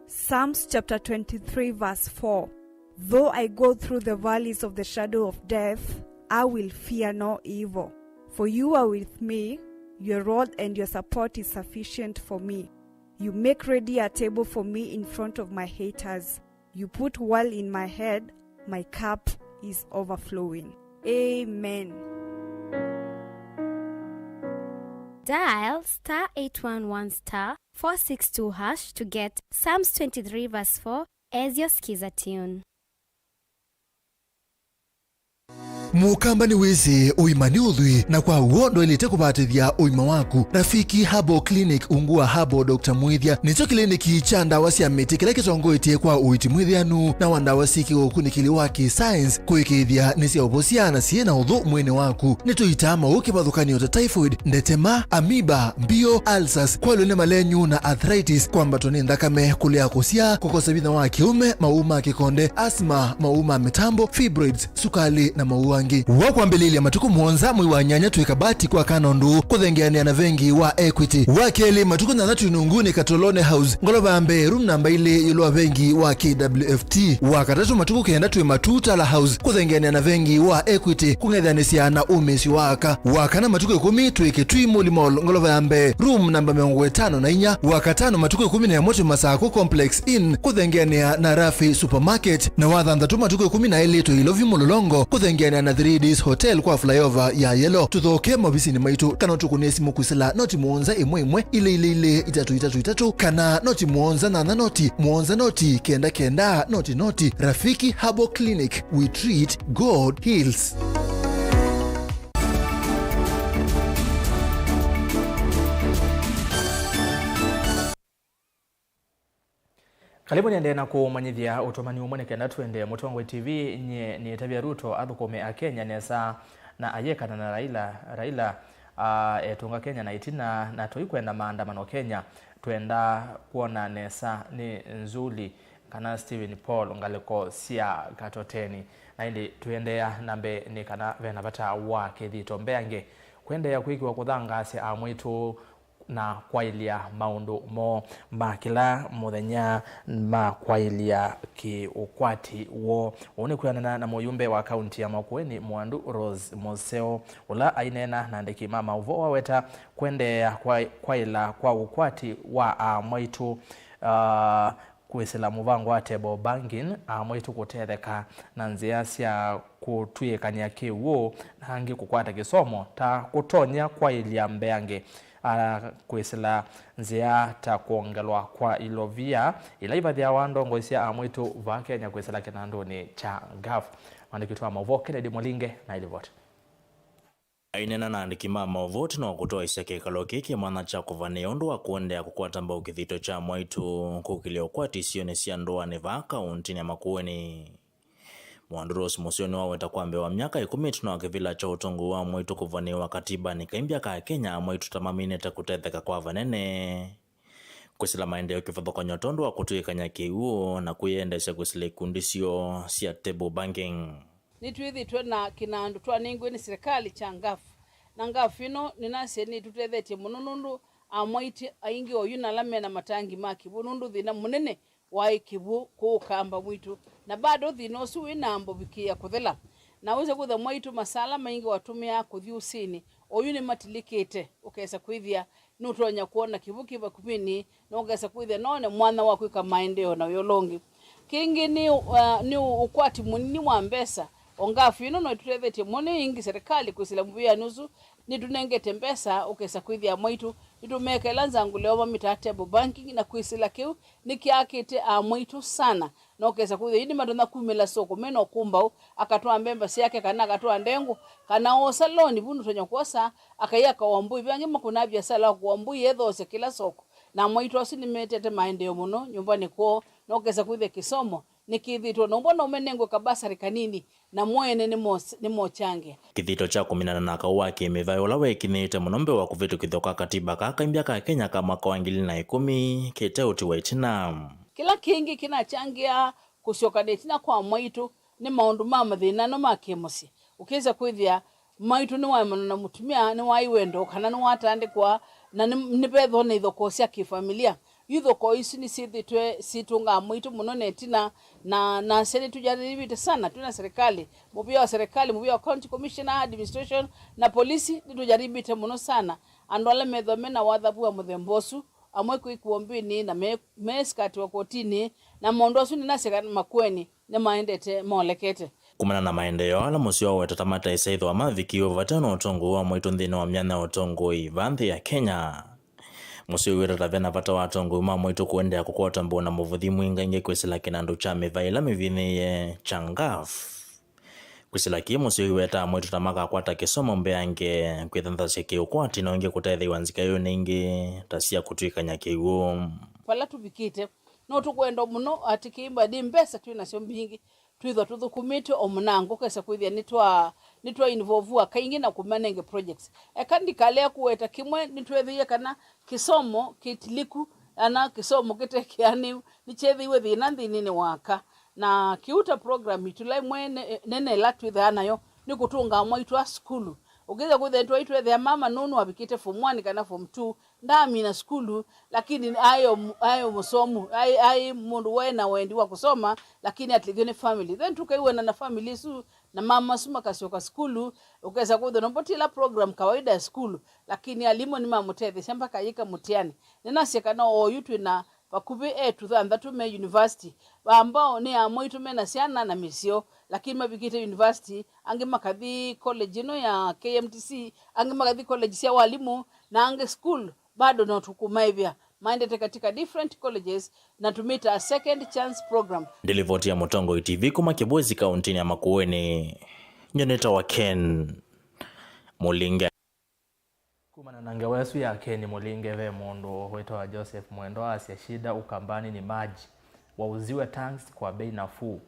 Psalms chapter twenty-three, verse four. Though I go through the valleys of the shadow of death, I will fear no evil. For you are with me, your rod and your support is sufficient for me. You make ready a table for me in front of my haters. You put oil in my head, my cup is overflowing. Amen. Dial star eight one one star four six two hash to get Psalms twenty-three verse four as your skiza tune. Mũkamba nĩwĩsĩ ũima nĩ ũthwii, na kwa w'o ndwaĩlĩte kũvatĩthya ũima waku. Rafiki Herbal Clinic ungu wa Herbal Doctor Mwĩthya nĩkyo kĩliniki kya ndawa sya mĩtĩ kĩla kĩtongoetye kwa ũiiti mwĩthĩanu na wa ndawa syĩ kĩũkunĩkĩli wa kĩ-science kũĩkĩĩthya nĩ sya ũvosya na syĩ na ũthũ mwĩĩnĩ waku. Nĩtũitaa maũũ kĩvathũkany'o ta typhoid, ndetema, amoeba, mbio, ulcers, kwalw'a nĩ malenyu na arthritis, kwambatwa nĩ nthakame, kũlea kũsyaa, kũkosa vinya wa kĩũme, maũũ ma kĩkonde, asthma, maũũ ma mĩtambo, fibroids, sukalĩ, na maũũ angĩ. Wa kwambĩlĩlya matukũ mũonza mwei wa nyanya twĩ Kabati kwa Kanondũ, kũthengeanĩa na vengi wa Equity. Wa kelĩ, matukũ thanthatũ inungu nĩ Katolone House, ngolova ya mbee, room namba ilĩ, ĩũlũ wa vengi wa K W F T. Wa katatũ, matukũ kenda twĩ Matuu Tala House, kũthengeanĩa na vengi wa Equity, kũng'ethanĩsya na ũmĩĩsyo wa aka. Wa kana, matukũ ĩkũmi twĩ Kĩtui Muli Mall, ngolova ya mbee, room namba mĩongo ĩtano na inya. Wa katano, matukũ ĩkũmi na ĩmwe twĩ Masakũ Complex Inn, kũthengeanĩa na Rafi Supermarket. Na wa thanthatũ, matukũ ĩkũmi na elĩ twĩ Ilovi Mũlolongo, kũthengeanĩa na Three Ds Hotel kwa flyover ya Yellow. Tũthoke maovisinĩ maitũ kana ũtũkũnĩe simũ kwĩsĩla noti mũonza ĩmwe ĩmwe ilĩ ilĩ ilĩ itatũ itatũ itatũ kana noti mũonza nyanya noti mũonza noti kenda kenda noti noti. Rafiki Herbal Clinic, we treat, God heals. Karibu niendee na kũmanyĩthya ũtũmani ũmwe nĩ kenda twende. Mũtongoi T V, nyie nĩtavya Ruto athũkũme Akenya nesa na ayĩkana na Raila. Raila, ah, etũnga Kenya na ĩtina na tũikwenda maandamano Kenya. Twenda kwona nesa nĩ Nzuli kana Stephen Paul ngalĩko sya Katoteni. Na ĩndĩ tũendeea na mbee nĩ kana vena vata wa kĩthito mbeange kũendeea kwĩkĩwa kũthangaasya amwĩtũ na kwaĩlya maũndũ moo ma kĩla mũthenya ma kwaĩlya kĩũkwati woo. Ũu nĩ kwĩanana na mũyumbe wa kaunti ya Makueni, Mwandu Rose Moseo, ũla aineena na andĩki ma maũvoo waweta kũendeea kwa, kwaĩla kwa ũkwati wa amwaitũ, ah, kwĩsĩla mũvango wa table banking, amwaitũ kũtetheka na nzĩa sya kũtw'ĩĩkany'a kĩw'ũ, na angĩ kũkwata kĩsomo ta kũtonya kwaĩlya mbeange, a, kwĩsĩla nzĩa ta kwongelwa kwa ilovia ila ivathĩawa ndongoi sya amwaitũ vaa Kenya kwĩsĩla kĩnandũnĩ kya ngaf. Mwandĩki witũ wa maũvoo Kennedy Mũlinge na ilivoti. Aineena na andĩki ma maũvoo ĩtina wa kũtwaĩsya kĩkalo kĩĩ kĩ mwanya kya kũvanĩa ũndũ wa kũendeea kũkwata mbau kĩthito kya mwaitũ kũkĩlya ũkwati isionĩ sya ndũanĩ vaa kauntinĩ ya Makueni, Mwandu Rose Moseo nĩwaweta kwambĩĩwa myaka ĩkũmi ĩtina wa kĩvĩla kya ũtongoi wa mwaitũ kũvanĩĩwa katibanĩ kaimbya ka Kenya, mwaitũ ta maminĩte kũtetheka kwa vanene kwĩsĩla maendeeo kĩvathũkany'o tondũ wa kũtw'ĩĩkany'a kĩw'ũ na kwĩyendeesya kwĩsĩla ikundi syoo sya table banking. Nĩtwĩthĩtwe na kĩnandũ twanengiwe nĩ silikalĩ kya ngaf, na ngaf ĩno nĩnasye nĩtũtethetye mũno nũndũ amwaitũ aingĩ oyu na ala mena matangi ma kĩw'ũ, nũndũ thĩna mũnene waĩ kĩw'ũ kũũ kamba mwitũ, na bado thĩna ũsu wĩ nambo vikĩĩa kũthela. Na wĩsa kwĩthĩa mwaitũ masaa ala maingĩ watũmĩaa kũthi ũsĩnĩ, oyu nĩmatilĩkĩte, ũkesa kwĩthĩa nũtonya kwona kĩw'ũ kĩ vakuvĩnĩ, na ũkesa kwĩthĩa noone mwanya wa kwĩka maendeeo na wĩa ũla ũngĩ. Kĩngĩ nĩ, uh, nĩ ũkwati mũnini wa mbesa. O ngafu ĩno no ĩtũtethetye mũno ĩngĩ serikali kwĩsĩla mũvĩanĩ ũsu, nĩtũnengete mbesa ũkesa kwĩthĩa mwaitũ nĩtũmekela nzangũlĩo mamĩtaa table banking, na kwĩsĩla kĩu nĩkyaakĩte amwaitũ sana. Na ũkesa kwĩthĩa yu nĩmatonya kumĩla soko mena ũkũmbaũ, akatwaa mbemba syake kana akatwaa ndengũ, kana oosa loni vu nũtonya kwosa, akaiya kawambũi. Ve angĩ makũnaa viasala wa kũwambũi ethoosya kĩla soko. Na amwaitũ asu nĩmetete maendeeo mũno nyũmbanĩ kwoo, na ũkesa kwĩthĩa kĩsomo nĩkĩthĩtwe. Na ũmwe no menengwe kabasarĩ kanini, na mwene nĩmo-, nĩmokyangĩa. Kĩthito kya kũminana na kaũ wa kĩmĩvaĩ ũla weekinyĩĩte mũno mbee wa kũvĩtũkĩthw'a kwa katiba ka kaimbya ka Kenya ka mwaka wa ngili na ĩkũmi kĩteũtiwa ĩtina. Kĩla kĩngĩ kĩnakyangĩa kũsyoka na ĩtina kwa mwaitũ nĩ maũndũ ma mathĩna ano ma kĩmũsyĩ. Ũkĩsa kwĩthĩa mwaitũ nĩwaemanwa na mũtumĩa, nĩwaĩ wendo, kana nĩwatandĩkwa, na nĩ-, nĩvethwa na ithokoo sya kĩfamilia. Yu ithokoo isu nĩsyĩthĩtwe syĩtũngaa mwaitũ mũno na ĩtina, na nasya nĩtũjarivĩte sana twĩ na serikali, mũvĩa wa serikali, mũvĩa wa county commissioner, administration, na polisi, nĩtũjarivĩte mũno sana. Andũ ala methwa mena wathavu wa mũthemba ũsu, amwe kwĩkĩwa mbĩnĩ na me-, mesikatiwa kotinĩ, na maũndũ asu nĩnasya kana Makueni nĩmaendete molekete. Kumana na maendeeo ala mũsyĩ waweta ta mataĩsa ĩthĩwa mavikiwe vate na ũtongoi wa mwaitũ nthĩnĩ wa myanya ya ũtongoi va nthĩ ya Kenya, mũsyĩ ũiweta ta vena vata wa atongoi ma mwaitũ kũendeea kũkwata mbau na mũvũthi mwingangĩ kwĩsĩla kĩnandũ kya mĩvaĩ ĩla mĩvinyĩĩe kya ngaf. Kwĩsĩla kĩĩ mũsyĩ ũiweta mwaitũ ta makakwata kĩsomo mbeange, kwĩthanthasya kĩũkwati na ũngĩ kũtetheew'a nzika ĩũnĩ ingĩ ta sya kũtw'ĩkany'a kĩw'ũ. Vala tũvikĩte, no tũkwenda mũno atĩ kĩimba nĩ mbesa twĩ nasyo mbingĩ, twĩthwa tũthũkũmĩte o mũnango, ũkesa kwĩthĩa nĩtwa, nĩtwa involve-ua kaingĩ na kũmanenge projects. Eka ndikalea kũweta kĩmwe, nĩtweethĩie kana kĩsomo kĩtiliku, kana kĩsomo kĩte kĩanĩu, nĩkyeethĩiwe thĩna nthĩnĩnĩ wa aka. Na kĩu ta program itũ ĩla ĩmwe ne-, nene ĩla twĩthaa nayo nĩ kũtũnga mwaitũ a sukulu. Ũkĩthĩa kwĩthĩa nĩtwaĩ twethĩa mama nũũ nĩwavikĩte form one kana form two, ndaamina sukulu, lakini aĩ o mu-, aĩ o mũsomu, aĩ, aĩ mũndũ waĩ na wendi wa kũsoma, lakini atethyo nĩ family. Then tũkaiw'ana na family isu, na mama asu makasyoka sukulu, ũkesa kwĩthĩa nombo ti ĩla program kawaida ya sukulu, lakini alimũ nĩmamũtethesya mpaka ayĩka mũtiani. Nĩnasye kana oyu twĩ na vakuvĩ eĩtu thanthatũ me university. Ambao nĩ amwaitũ me na syana na mĩsyĩ, lakini mavikĩte university, angĩ makathi college ĩno ya K M T C, angĩ makathi college sya walimũ, na angĩ school bado no tũkũmaĩvya. Maendete katika different colleges na tũmĩtaa second chance program. Ndĩ livoti ya Mũtongoi T V kuma Kĩbwezi kauntinĩ ya Makueni, nyie nĩtawa Ken Mũlinge. Kumana na ngewa ĩsu ya Ken Mũlinge, ve mũndũ wĩtawa Joseph Mwendwa asya, "Shida Ukambani ni maji. Wauziwe tanks kwa bei nafuu,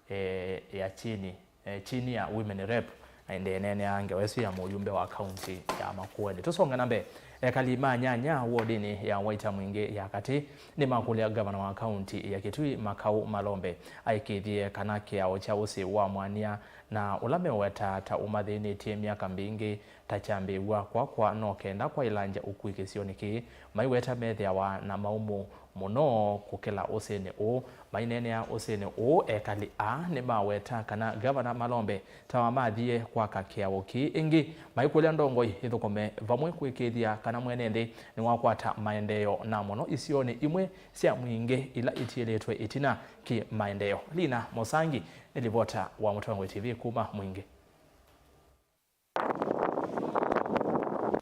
eh, ya chini, eh, chini ya women rep." Aendee neenea ngewa ĩsu ya mũyumbe wa kaunti ya Makueni. Tũsonge na mbee, ekali ma Nyanya wodinĩ ya Waita Mwingĩ ya katĩ nĩmakũlya ngavana wa kaunti ya Kitui Makau Malombe aĩkĩĩthye kana kĩao kya ũsĩ wa mwania na ũla meũweta ta ũmathĩnĩtye myaka mbingĩ ta kyambĩĩw'a kwakwa no kenda kwaĩlangya ũkui kĩsionĩ kĩĩ, maiweta methĩawa na maumũ mũno kũkĩla ũsĩnĩ ũũ. Maineenea ũsĩnĩ ũũ, ekali aa nĩmaweta kana Ngavana Malombe ta wamathie kwaka kĩao kĩĩ ĩngĩ, maikũlya ndongoi ithũkũme vamwe kũĩkĩĩthya kana mwene nthĩ nĩwakwata maendeeo, na mũno isionĩ imwe sya Mwingĩ ila itiĩlĩtwe ĩtina kĩ maendeeo. Lina Mosangi nĩ livota wa Mũtongoi T V kuma Mwingĩ.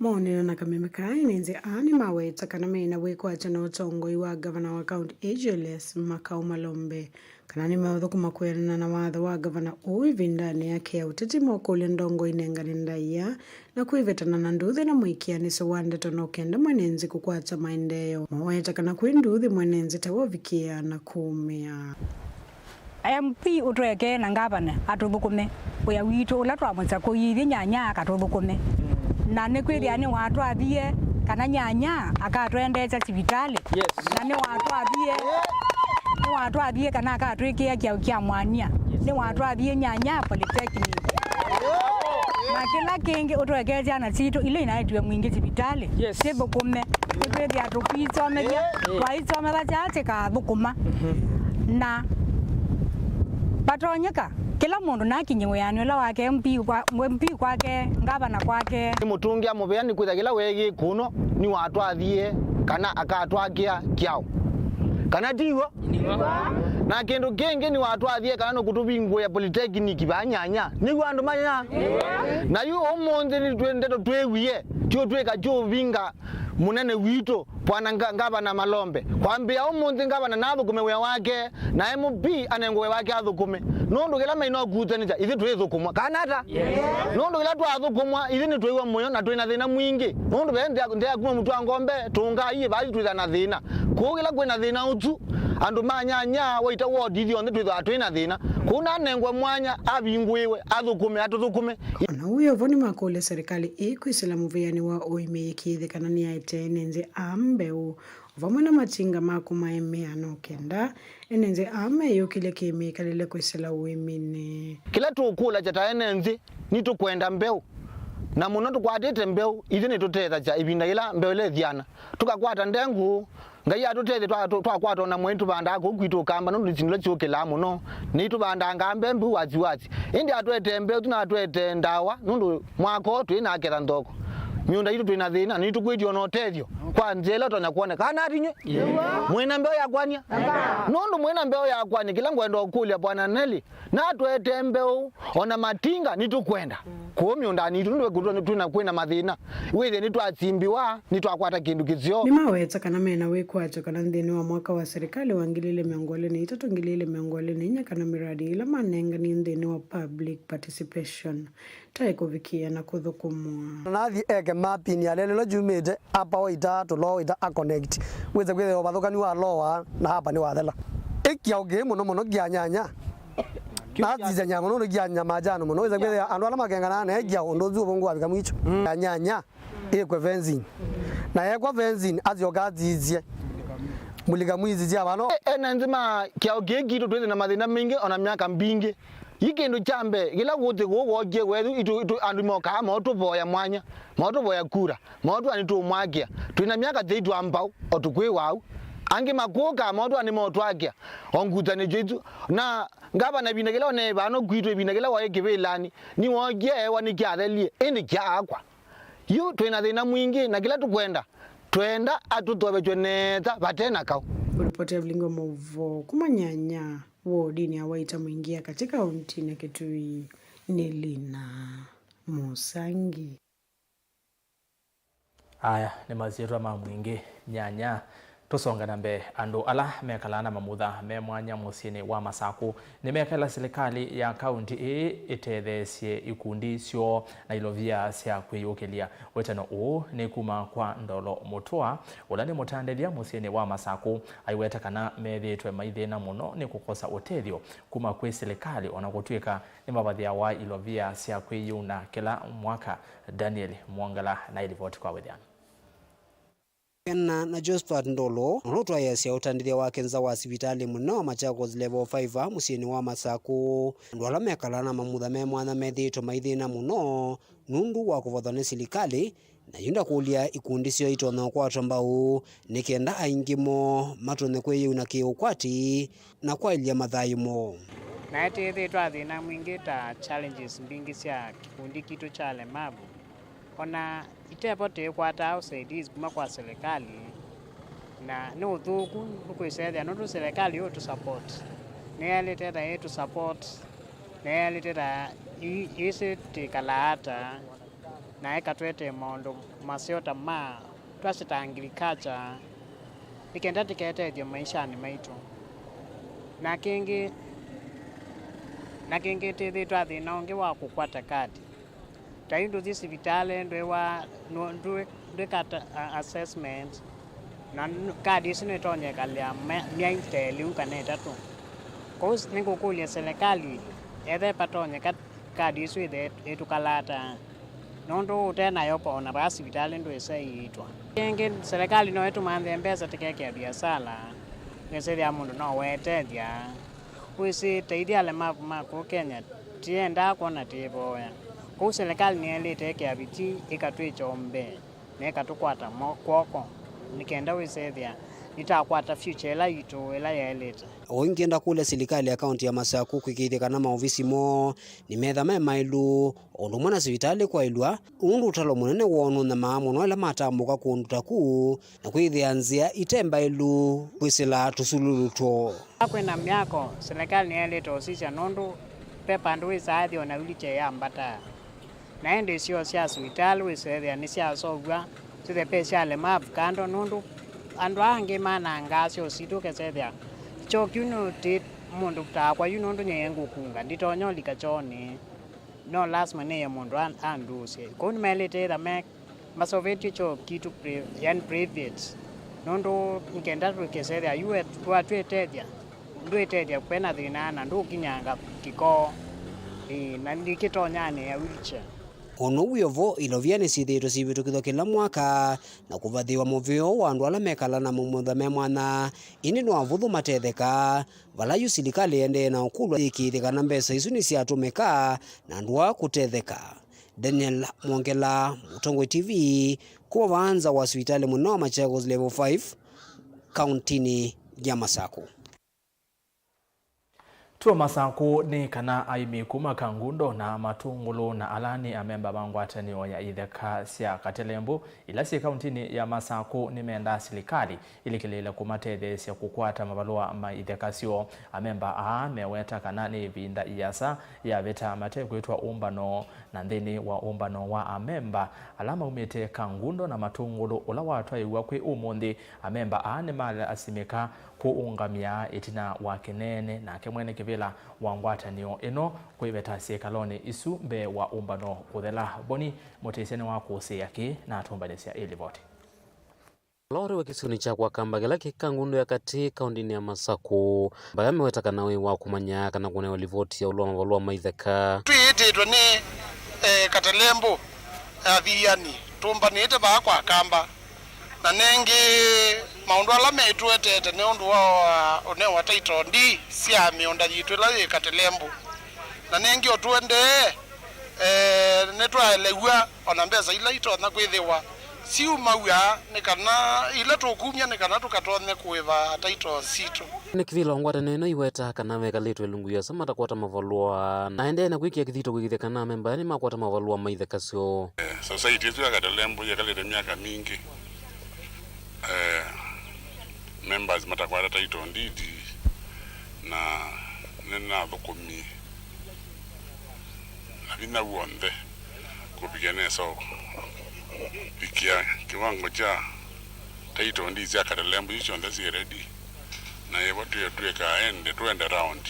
Maonena na kameme kaa, ene nzĩ aa nĩmaweta kana mena wĩkwatyo na ũtongoi wa ngavana wa kaunti ĩĩ Julius Makau Malombe, kana nĩmeũthũkũma kwĩanana na watho wa ngavana ũũ ĩvindanĩ yake ya ũteti, mokũlya ndongoi inengane ndaĩa na kwĩvetana na nduthi na mwĩkĩanĩsyo wa ndeto no kenda mwene nzĩ kũkwata maendeeo. Maweta kana kwĩ nduthi mwene nzĩ ta wavikĩa na kũũmĩa. M P ũtwekee na ngavana atũthũkũme wĩa witũ ũla twamũsakũie ithyĩ Nyanya akatũthũkũme. Na nĩkwĩthĩa nĩwatwathie kana Nyanya akatwendeesya sivitalĩ. Yes. Na nĩwatwathie, nĩwatwathie kana akatwĩkĩa kĩao kya mwania. Yes. Nĩwatwathie Nyanya Polytechnic. Na kĩla kĩngĩ ũtwekee syana sitũ ila inaetiwe Mwingĩ sivitalĩ. Yes. Sithũkũme. Nĩkwĩthĩa tũkwisomethya, eh, twaisomethasya tĩkathũkũma. Mhm. Na vatonyeka, kĩla mũndũ nakinyĩ wĩanĩ ũla wake, M P kwa, M P kwake, ngavana kwake. Nĩ mũtũngĩa mũvea nĩ kwĩtha kĩla weekie kũno nĩwatwathie kana akatwakĩa kyaũ. Kana tiw'o? Na kĩndũ kĩngĩ nĩwatwathie kana nũkũtũvingũĩa polytechnic vaa Nyanya. Nĩw'o andũ ma Nyanya? Na yu ũmũnthĩ nĩ twĩ ndeto twĩwie, tiũtwĩka kyũvinga mũnene witũ, Bwana nga-, Ngavana Malombe. Kwambĩa ũmũnthĩ ngavana nathũkũme wĩa wake, na M P anengwe wĩa wake athũkũme. Nũndũ kĩla maina ũkutanĩsya, ithyĩ twĩthũkũmwa. Kana ata? Yes. Nũndũ kĩla twathũkũmwa, ithyĩ nĩtwĩw'a mũyo na twĩna thĩna mwingĩ. Nũndũ ve nthĩa, nthĩa kuma mũtũ wa ngombe, tũngai, vaa twĩtha na thĩna. Kũu kĩla kwĩna thĩna ũsu, andũ ma Nyanya, Waita ward, ithyonthe twĩthĩwa twĩna thĩna. Kũu nanengwe mwanya, avingũĩwe, athũkũme, atũthũkũme. Ona ũu wĩ o vo, nĩmakũlya serikali ĩĩ kwĩsĩla mũvĩanĩ wa ũĩmi ĩkĩĩthye kana nĩyaete ene nzĩ aa mbeũ, o vamwe na matinga ma kũmaemea no kenda ene nzĩ aa meyũkĩlya kĩmĩkalĩle kwĩsĩla ũĩminĩ. Kĩla tũkũlasya ta ene nzĩ, nĩtũkwenda mbeũ, na mũno tũkwatĩte mbeũ, ithyĩ nĩtũtethasya ĩvinda yĩla mbeũ ĩla ĩthiana. Tũkakwata ndengũ, Ngai atũtethye twa-, twa-, twakwata ona mwei nĩtũvandaa kũu kwitũ Ũkamba, nũndũ nĩ syĩndũ ila syũkĩlaa mũno. Nĩtũvandangaa mbembe wasiwasi. Ĩndĩ atwetee mbeũ tu na atwetee ndawa, nũndũ mwaka ũũ twĩ na ketha nthoko. Mĩũnda yitũ twĩ na thĩna, na nĩtũkwĩtya ona ũtethyo kwa nzĩa ĩla ũtonya kwoneka. Kana atinywe? Mwĩna mbeũ ya kwania? Nũndũ mwĩna mbeũ ya kwania, kĩla ngwenda ũkũlya Bwana Nelly, natwetee mbeũ, ona matinga nĩtũkwenda. Kũu mĩũndanĩ itũ, nũndũ kwĩna, kwĩna mathĩna. Wĩthĩe nĩtwasimbiwa, nĩtwakwata kĩndũ kĩseo. Nĩmaweta kana mena wĩkwatyo kana nthĩnĩ wa mwaka wa serikali wa ngili ilĩ mĩongo ĩlĩ na itatũ, ngili ilĩ mĩongo ĩlĩ na inya, kana mĩradi ĩla manenganie nthĩnĩ wa public participation ta ĩkũvikĩa na kũthũkũmwa. Nathi eke mapini ya lelelo yumĩte apa Waita, tũloo Waita a connect. Wĩse kwĩthĩwa ũvathũkani wa lower na hapa nĩwathela. Ĩ kĩao kĩĩ mũno mũno kĩa Nyanya. Nasisya nyama nũndũ kĩa nyama njano mũno. Wĩse kwĩthĩa andũ ala makenganaa na ĩ kĩao ũndũ ũsu ũvũngũ wavika mwicho. Mm. Kĩa Nyanya ĩkwe fencing. Na yekwa fencing, asyoka asisye. Mulika mwisi sya vano. E, ene nzĩ ma kĩao kĩĩ kitũ twĩthĩ na mathĩna maingĩ ona myaka mbingĩ. Yi kĩndũ kya mbee, kĩla kũtĩ kũu wookie wethu, itũ, itũ, andũ mokaa maũtũvoya mwanya, maũtũvoya kura, maũtwĩa nĩtũũmwakĩa. Twĩ na myaka tei twa mbau, o tũkwĩwa au. Angĩ makũka, maũtwĩa nĩmaũtwakĩa, o ngutanĩsyo isu. Na ngavana ĩvinda kĩla oneie vano kwitũ, ĩvinda kĩla waĩ kĩvĩlanĩ, nĩwookie eewa nĩkyathelie, ĩndĩ kyaakwa. Yu twĩ na thĩna mwingĩ, na kĩla tũkwenda, twenda atũthovetw'e nesa vate na kaũ. Ũripoti ya vilingi wa maũvoo kuma Nyanya wodinĩ ya Waita Mwingĩ ya katĩ kauntinĩ ya Kitui nĩ Lina Mũsangi. Aya nĩ masyĩtwa ma Mwingĩ Nyanya. Tũsonge na mbee, andũ ala mekalaa na mamutha me mwanya mũsyĩnĩ wa Masakũ nĩmekaĩla silikalĩ ya kaunti ĩĩ ĩtetheesye ikundi syoo na ilovia sya kwĩyũkĩlya. Wetano ũũ nĩ kuma kwa Ndolo Mũtũa, ũla nĩ mũtandĩthya mũsyĩnĩ wa Masakũ. Aiweta kana methĩĩtwe maithĩna mũno nĩ kũkosa ũtethyo kuma kwĩ silikalĩ, o na kũtw'ĩka nĩmavathĩawa ilovia sya kwĩyĩuna kĩla mwaka. Daniel Mwongela na ĩlivoti kwa wĩthĩano. Kena na Josephat Ndolo, nũndũ twaĩasya ũtandĩthya wake nza wa sivitalĩ mũnene wa Machakos Level five mũsyĩnĩ wa Masakũ. Andũ ala mekalaa na mamutha me mwanya methĩĩtwe maithĩna mũno nũndũ wa kũvothwa nĩ silikalĩ, na yu ndakũlya ikundi syoo itonya ũkwatwa mbau nĩ kenda aingĩ moo matonye kwĩyĩuna kĩ-ũkwati na kwaĩlya mathayũ moo. Naĩ twĩthĩĩtwe na thĩna mwingĩ ta challenges mbingĩ sya kĩkundi kitũ kya alemavu. Ona itevo tũikwataa ũsaidizi kuma kwa silikalĩ, na nĩ ũthũku nũkwĩsethĩa nũndũ silikalĩ ĩũtũ support, nĩyaĩlĩte ta ĩtũ support, nĩyaĩlĩte ta ĩ-, ĩsĩ twĩkalaa ata, na ĩkatũetee maũndũ maseo ta ma twasye ta agriculture, nĩ kenda tũketethye maishanĩ maitũ. Na kĩngĩ, na kĩngĩ twĩthĩĩtwe na thĩna ũngĩ wa kũkwata kadi. Ta yu ndũthi sivitalĩ, ndwĩwa, ndwĩ-, ndwĩka ta, a-, assessment, na n-, kadi ĩsu nĩtonya ĩkalea me-, myei ta ĩlĩ u kana ĩtatũ. Kwoou s-, nĩngũkũlya silikalĩ, ethe patonyeka kadi ĩsu ĩthe ĩtũkalata, nũndũ ũte nayo o na vaa sivitalĩ ndwĩsa ĩitwa. Kĩngĩ, silikalĩ no ĩtũmanthe mbesa tũkekĩa viasala, wĩsĩthĩa mũndũ no weetethya. Wĩsĩ, ta ithyĩ alemavu ma kũũ Kenya, tĩendaa kwona twĩvoya. Kwoou silikalĩ nĩyaĩlĩte ĩkĩa vitii ĩkatwĩkya o mbee na ĩkatũkwata mo-, kw'oko, nĩ kenda wĩsethĩa nĩtakwata future ĩla yitũ ĩla yaĩlĩte. O ĩngĩ ndakũlya silikalĩ ya kaunti ya Masakũ kwĩkĩĩthya kana maovisi moo nĩmetha me maĩlu, o ũndũ ũmwe na sivitalĩ kwaĩlw'a, ũndũ ũtalo mũnene woo nũnyamaa mũno ĩla matambũka kũndũ ta kũu, na kwĩthĩa nzĩa ite mbaĩlu kwĩsĩla tũsululu twoo. Kwĩna myako, silikalĩ nĩyaĩlĩte ũsisya nũndũ ve vandũ wĩsaa ĩthi o na wheelchair yambata. Na ĩndĩ isyoo sya sivitalĩ wĩsethĩa nĩsyaseũvw'a, syĩthĩe ve sya alemavu kando, nũndũ andũ aa angĩ manangaa syoo sitũ ũkesethĩa kyoo kĩu nũtĩ mũndũ takwa yu nũndũ nyie ngũkunga, nditonya ũlika kyoonĩ. No lasima nĩye mũndũ an-, andũũsye. Kwoou nĩmaĩlĩte ĩtha me maseũvĩtye kyoo kitũ pri-, yani private, nũndũ nĩ kenda tũkesethĩa yu we-, twatwĩtethya, ndwĩtethya kwĩ na thĩna na ndũkinyanga kĩko, ĩĩ, na ndikĩtonyanĩĩa wheelchair. O na ũu wĩ o vo, ilovia nĩsyĩthĩĩtwe syĩvĩtũkĩthw'a kĩla mwaka na kũvathĩĩwa mũveo wa andũ ala mekalaa na mamutha me mwanya, ĩndĩ no avũthũ matetheka, vala yu silikalĩ ĩendee na ũkũlw'a yĩkĩĩthye kana mbesa isu nĩsyatũmĩka na andũ aa kũtetheka. Daniel Mwongela, Mũtongoi T V, kuma vaa nza wa sivitalĩ mũnene wa Machakos Level five, kauntinĩ ya Masakũ. Tuo Masakũ nĩ kana aĩmi kuma Kangundo na Matũngũlũ na ala nĩ amemba ma ngwatanĩo ya itheka sya Katelembũ ila syĩ kauntinĩ ya Masakũ nĩmendaa silikalĩ ĩlikĩlĩĩle kũmatetheesya kũkwata mavalũa ma itheka syoo. Amemba aa meweta kana nĩ ĩvinda ĩasa yavĩta matekwĩtwa ũmbano, na nthĩnĩ wa ũmbano wa amemba ala maumĩte Kangundo na Matũngũlũ ũla watwaĩw'a kwĩ ũmũnthĩ, amemba aa nĩmalasimĩka kũũngamya ĩtina wa kĩneene, nake mwene kĩvĩla wa ngwatanĩo ĩno kwĩveta syĩkalonĩ isu mbee wa ũmbano kũthela. Boni Mũtĩsya nĩwakũsĩĩa kĩĩ na atũmbanĩsya ĩ livoti. Ũla ũrĩ wa kĩsionĩ kya Kwakamba kĩla kĩ Kangundo ya Katĩ, kaũndĩnĩ ya Masakũ, mbaya meweta kana wĩ wa kũmanya kana kũnewa livoti ya ũlũa mavalũa ma itheka. Twĩĩtĩtwe nĩ, eh, Katelembũ, eh, Athiani, tũmbanĩte vaa Kwakamba. Na nengĩ, maũndũ ala metũetete nĩ ũndũ wa ũnewa title deed sya mĩũnda yitũ ĩla yĩ Katelembũ. Na nengĩ, o tũendee, eh, nĩtwaelew'a o na mbesa ila itonya kwĩthĩwa syumaw'a nĩ kana ila tũkumya nĩ kana tũkatonye kũĩva title sitũ. Nĩ kĩvĩla wa ngwatanĩo ĩno iweta kana mekalĩtwe ilungu yasa matakwata mavalũa, na aendee na kwĩkĩa kĩthito kwĩkĩthya kana amemba aya nĩmakwata mavalũa ma itheka syoo. Eh, society ĩsu ya Katelembũ yekalĩte myaka mingĩ, eh, members matakwata title deed, na nĩnathũkũmie na vinya w'onthe kũvikĩa nesa ũvikĩa kĩwango kya Title deeds sya Katelembo isu syonthe syĩ ready, na ĩvo twĩ- twĩkaa ende, twende round,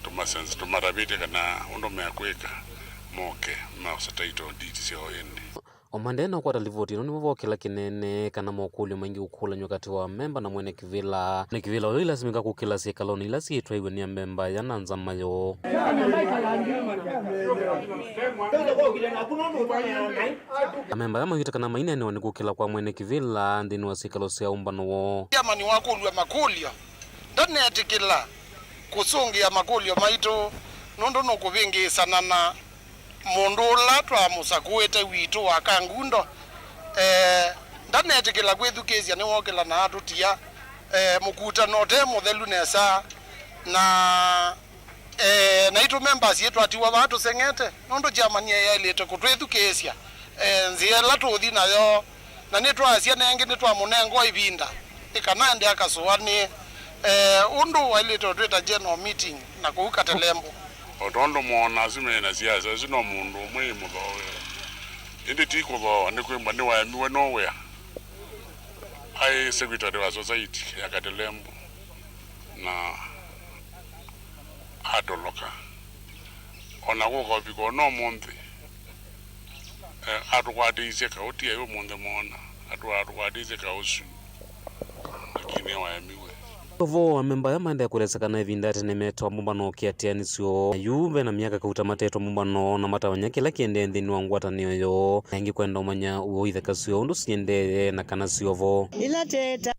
tũmasense, tũmatavĩtye kana ũndũ mekwĩka, moke maosa title deeds syoo ĩndĩ. O maendee na kũkwata livoti ĩno, nĩvo vokĩla kĩnene kana mokũlyo maingĩ kũkũlany'a katĩ wa amemba na mwene kĩvĩla. Mwene kĩvĩla ũyũ ilasimĩka kũkĩla syĩkalonĩ ila syĩtwaiwe nĩ amemba aya na nzama yoo. Amemba aya mawĩte kana maineenewa nĩ kũkĩla kwa mwene kĩvĩla nthĩnĩ wa syĩkalo sya ũmbano woo. Chairman wakũlw'a makũlyo ndanetĩkĩla kũsũngĩa makũlyo maitũ nũndũ nũkũvĩngĩĩsana na mũndũ ũla twamũsakũĩte witũ wa Kangundo. Eh, ndanetĩkĩla kwĩthukĩĩsya nĩwokĩla na atũtia, eh, mũkutano ũte mũthelu nesa, na, eh, naitũ members yĩtwatiwa vaa tũseng'ete nũndũ chairman yaĩlĩte kũtwĩthukĩĩsya, eh, nzĩa ĩla tũũthi nayo. Na nĩtwaasya nengĩ nĩtwamũnenga o ĩvinda nĩ kana ende akasũanĩe, eh, ũndũ waĩlĩte ũtwĩta general meeting na kũu Katelembo. O tondũ moona asu me na siasa, ũsu no mũndũ ũmwe ĩ mũthooe. Ĩndĩ ti kũthooa, nĩ kwĩmba nĩwaemiwe nowĩa. Aĩ secretary wa society ya Katelembo na atoloka. O na kũka ũvika o na ũmũnthĩ, eh, atũkwatĩisye kaũ, ti aĩ ũmũnthĩ moona, atũ- atũkwatĩisye kaũ ũsu, lakini waemiwe. Ũvoo wa amemba aya maendee kũelesya kana ĩvinda ya tene meetawa mũmbano kĩatĩanĩsyo. Na yu ve na myaka kauta matetwa mũmbano na matavany'a kĩla kĩendee nthĩnĩ wa ngwatanĩo yoo, na ĩngĩ kwenda ũmanya w'o itheka syoo ũndũ siendee na kana syovo. Ĩla teta.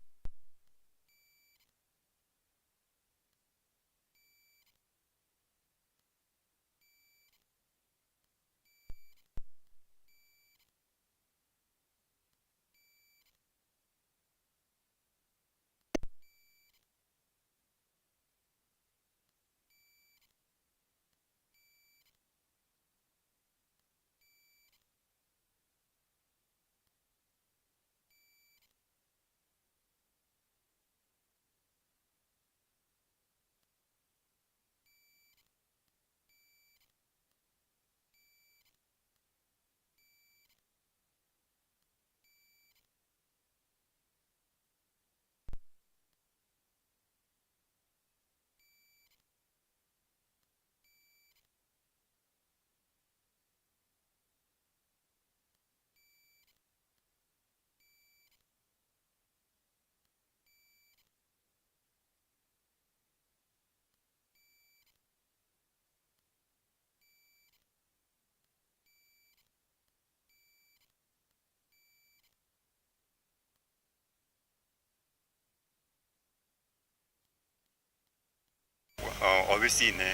O- ovisinĩ.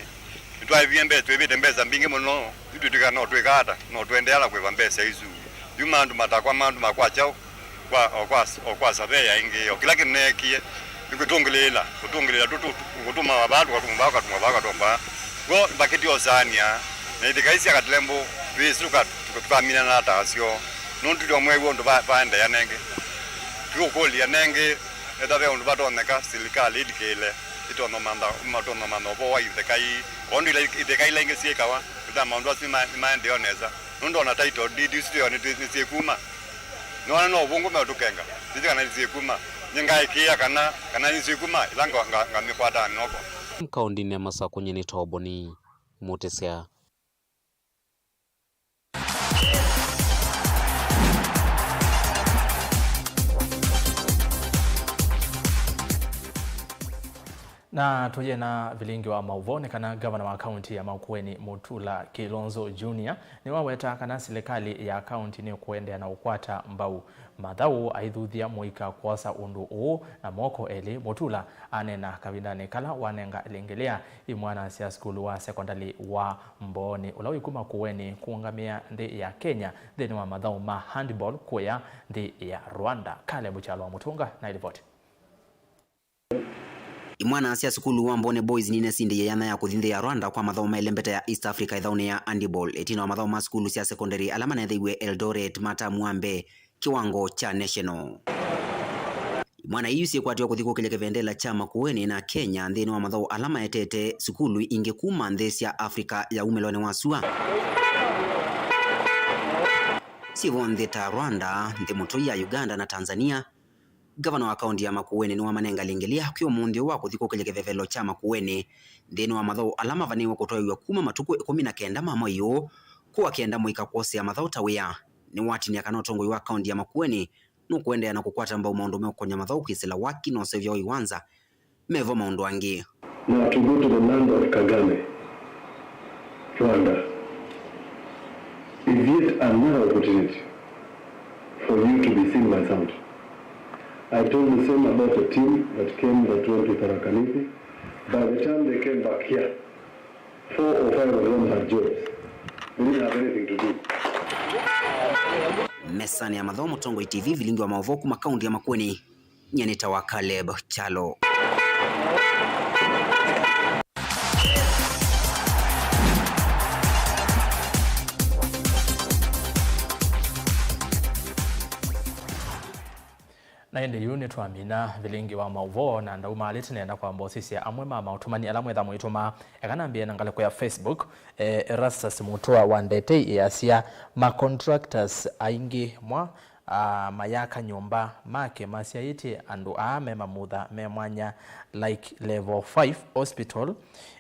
Nĩtwaĩvie mbesa, twĩvĩte mbesa mbingĩ mũno, yu twĩtw'ĩka no twĩka ata, no tũendeea na kũĩva mbesa isu. Yu mandũ matakwa, mandũ ma kwa kyaũ, kwa, o kwa, o kwa saveya ĩngĩ, o kĩla kĩneekie, nĩ kũtũngĩlĩĩla, kũtũngĩlĩĩla tũtũ, kũtũmawa vaa, tũkatũma vaa, ũkatũma vaa, ũkatũma vaa. W'o mbakĩti osaanĩa, na itheka ii sya Katelembo, twĩsũka, tũka- tũkaminana na ta asyo, nũndũ tũtyo mwew'a ũndũ va- vaendeea nengĩ. Twĩũkũlya nengĩ, ethĩwa ve ũndũ vatonyeka, silikalĩ ĩlikĩĩle, ĩtonya mantha, matonya mantha ũvoo wa itheka ii, o ũndũ ila itheka ila ingĩ syĩkawa, ĩta maũndũ asu nĩma- nĩmaendee o nesa, nũndũ ona title deed isu twĩo nĩ- nĩsyĩkuma. Nĩwona no ũvũngũ meũtũkenga, nĩsĩ kana nĩsyĩkuma. Nĩngaĩkĩĩa kana, kana nĩsyĩkuma, ĩla nga- nga- ngamĩkwata na moko. Kaũndĩnĩ ya Masakũ, nyie nĩ Toboni Mũtĩsya. Na tũye na vilingi wa maũvoo nĩ kana ngavana wa kaunti ya Makueni, Mutula Kilonzo Junior, nĩwaweta kana silikalĩ ya kaunti nĩkũendeea na ũkwata mbau mathaũ aithuthya mũika kwosa ũndũ ũũ na moko elĩ. Mutula aneena kavindanĩ kala wanenga lĩngĩlĩa imwana sya sukulu wa sekondalĩ wa Mbooni, ũla wĩ kuma Kueni kũũngamĩa nthĩ ya Kenya nthĩnĩ wa mathaũ ma handball kũya nthĩ ya Rwanda. Caleb Kyalo wa Mũtũnga na ĩlivoti. Imwana sya sukulu wa Mbooni Boys ninesindĩie yanya ya kũthi nthĩ ya Rwanda kwa mathaũ ma ĩlembeta ya East Africa ĩthaũnĩ ya handball. Ĩtina wa mathaũ ma sukulu sya sekondalĩ ala maneethĩiwe Eldoret ma tamu wa mbee, kĩwango kya national. Imwana iu syĩkwatiwe kũthi kũkĩlya kĩvendela kya Makueni na Kenya nthĩnĩ wa mathaũ ala maetete sukulu ingĩ kuma nthĩ sya Africa ya umĩlonĩ wa sua. Syĩvo nthĩ ta Rwanda, nthĩ mũtũi ya Uganda na Tanzania, Ngavana wa kaunti ya Makueni nĩwamanenga lĩngĩ lĩa kwĩ ũmũnthĩ ũũ wa kũthi kũkĩlya kĩthevelo kya Makueni nthĩnĩ wa mathaũ ala mavanĩiwe kũtwaĩw'a kuma matukũ ĩkũmi na kenda ma mwei ũũ kũa kenda mũika kwosea mathaũ ta wĩa. Nĩwatiny'a kana ũtongoi wa kaunti ya Makueni nũkũendeea na kũkwata mbau maũndũ meũkony'a mathaũ kwĩsĩla waki na ũseũvya wa iwanza mevo maũndũ angĩ. Now to go to the land of Kagame, Rwanda, is yet another opportunity for you to be seen by somebody. I told the same about the team that came, that went to Tharaka Nithi. By the time they came back here, four or five of them had jobs. They didn't have anything to do. Mesanĩ ya mathaũ Mũtongoi T V, vilingi wa maũvoo kuma kaunti ya Makueni. Nyie nĩtawa Caleb Kyalo. Na ĩndĩ yu nĩtwamina vilingi wa maũvoo na ndaumalĩte nenda kwamba ũsisya amwe ma maũtũmani ala mwĩtha mũitũmaa. Eka nambĩe na ngalĩko ya Facebook. Eh, Erastus Mutua wa Ndetei easya, ma contractors aingĩ mwa ah, mayaka nyũmba make masyaĩtye andũ aa me mamutha me mwanya, like level five hospital,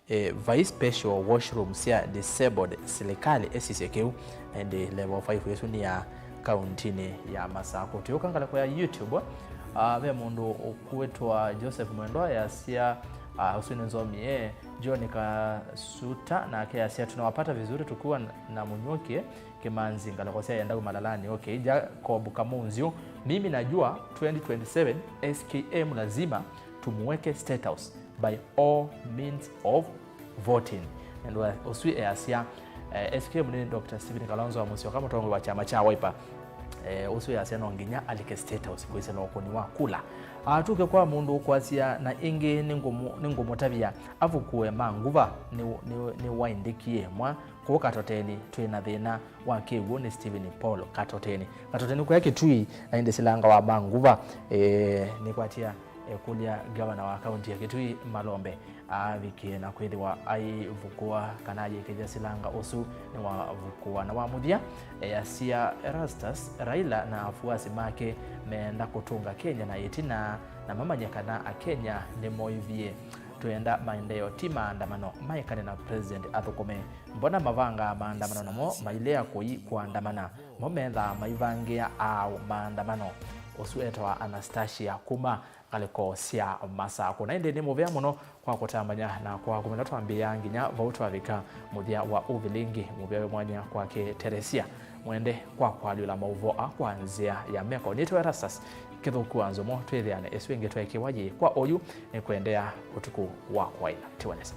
eh, vai special washroom sya disabled, silikalĩ ĩsisye kĩu. Na ĩndĩ level five ĩsu nĩ ya kauntinĩ ya Masakũ. Tũyũka ngalĩko ya YouTube, ah, ve mũndũ ũkwĩtwa Joseph Mwendwa easya, ah, ũsu nĩ nzomie, John Kasuta nake easya, tunawapata vizuri tukiwa na Munyuki. Kĩmanzi, ngalĩko sya Yandau Malalani. Okay, Jacob Kamunziu, mimi najua twenty twenty-seven S K M lazima tumuweke State House by all means of voting. Nendo ũsu easya, eh, S K M nĩ Doctor Stephen Kalonzo wa Musyoka, mũtongoi wa kyama kya Wiper. Eh, ũsu easya no nginya alike State House kwĩsĩla ũkũni wa kula. Atuke kwa mũndũ ũkwasya na ĩngĩ nĩngũmũ-, nĩngũmũtavya avukue ma nguva nĩ, nĩ, nĩwaindĩkie mwa Kũu Katoteni twĩ na thĩna wa kĩw'ũ nĩ Stephen Paul Katoteni. Katoteni kũya Kitui, na ĩndĩ silanga wa ma nguva, eh, nĩkwatia, eh, kũlya ngavana wa kaunti ya Kitui Malombe avikĩe na kwĩthĩwa aivukũa kana ayĩkĩthya silanga ũsu nĩwavukũa. Na wa mũthya, eh, easya Erastus, Raila na afuasi make meenda kũtũnga Kenya na ĩtina na mamanye kana Akenya nĩmoĩvie. Twenda maendeeo, ti maandamano. Maekane na President athũkũme. Mbona mavangaa maandamano namo mailea kũi kũandamana? Mo methaa maivangĩa aaũ maandamano? Ũsu etawa Anastasia kuma ngalĩko sya Masakũ. Na ĩndĩ nĩ mũvea mũno kwa kũtambany'a na kwa kũmina twambĩĩa nginya vau twavika mũthya wa ũvilingi. Mũvea wĩ mwanya kwake Teresia Mwende kwa kwalyũla maũvoo aa kwa nzĩa ya meko. Nĩtawa Erastus Kĩthũku wa Nzomo. Twĩthĩane ĩsu ĩngĩ tweekĩwa yĩĩ kwa oyu nĩ kũendeea ũtukũ wa kwaĩla. Tiwa nesa.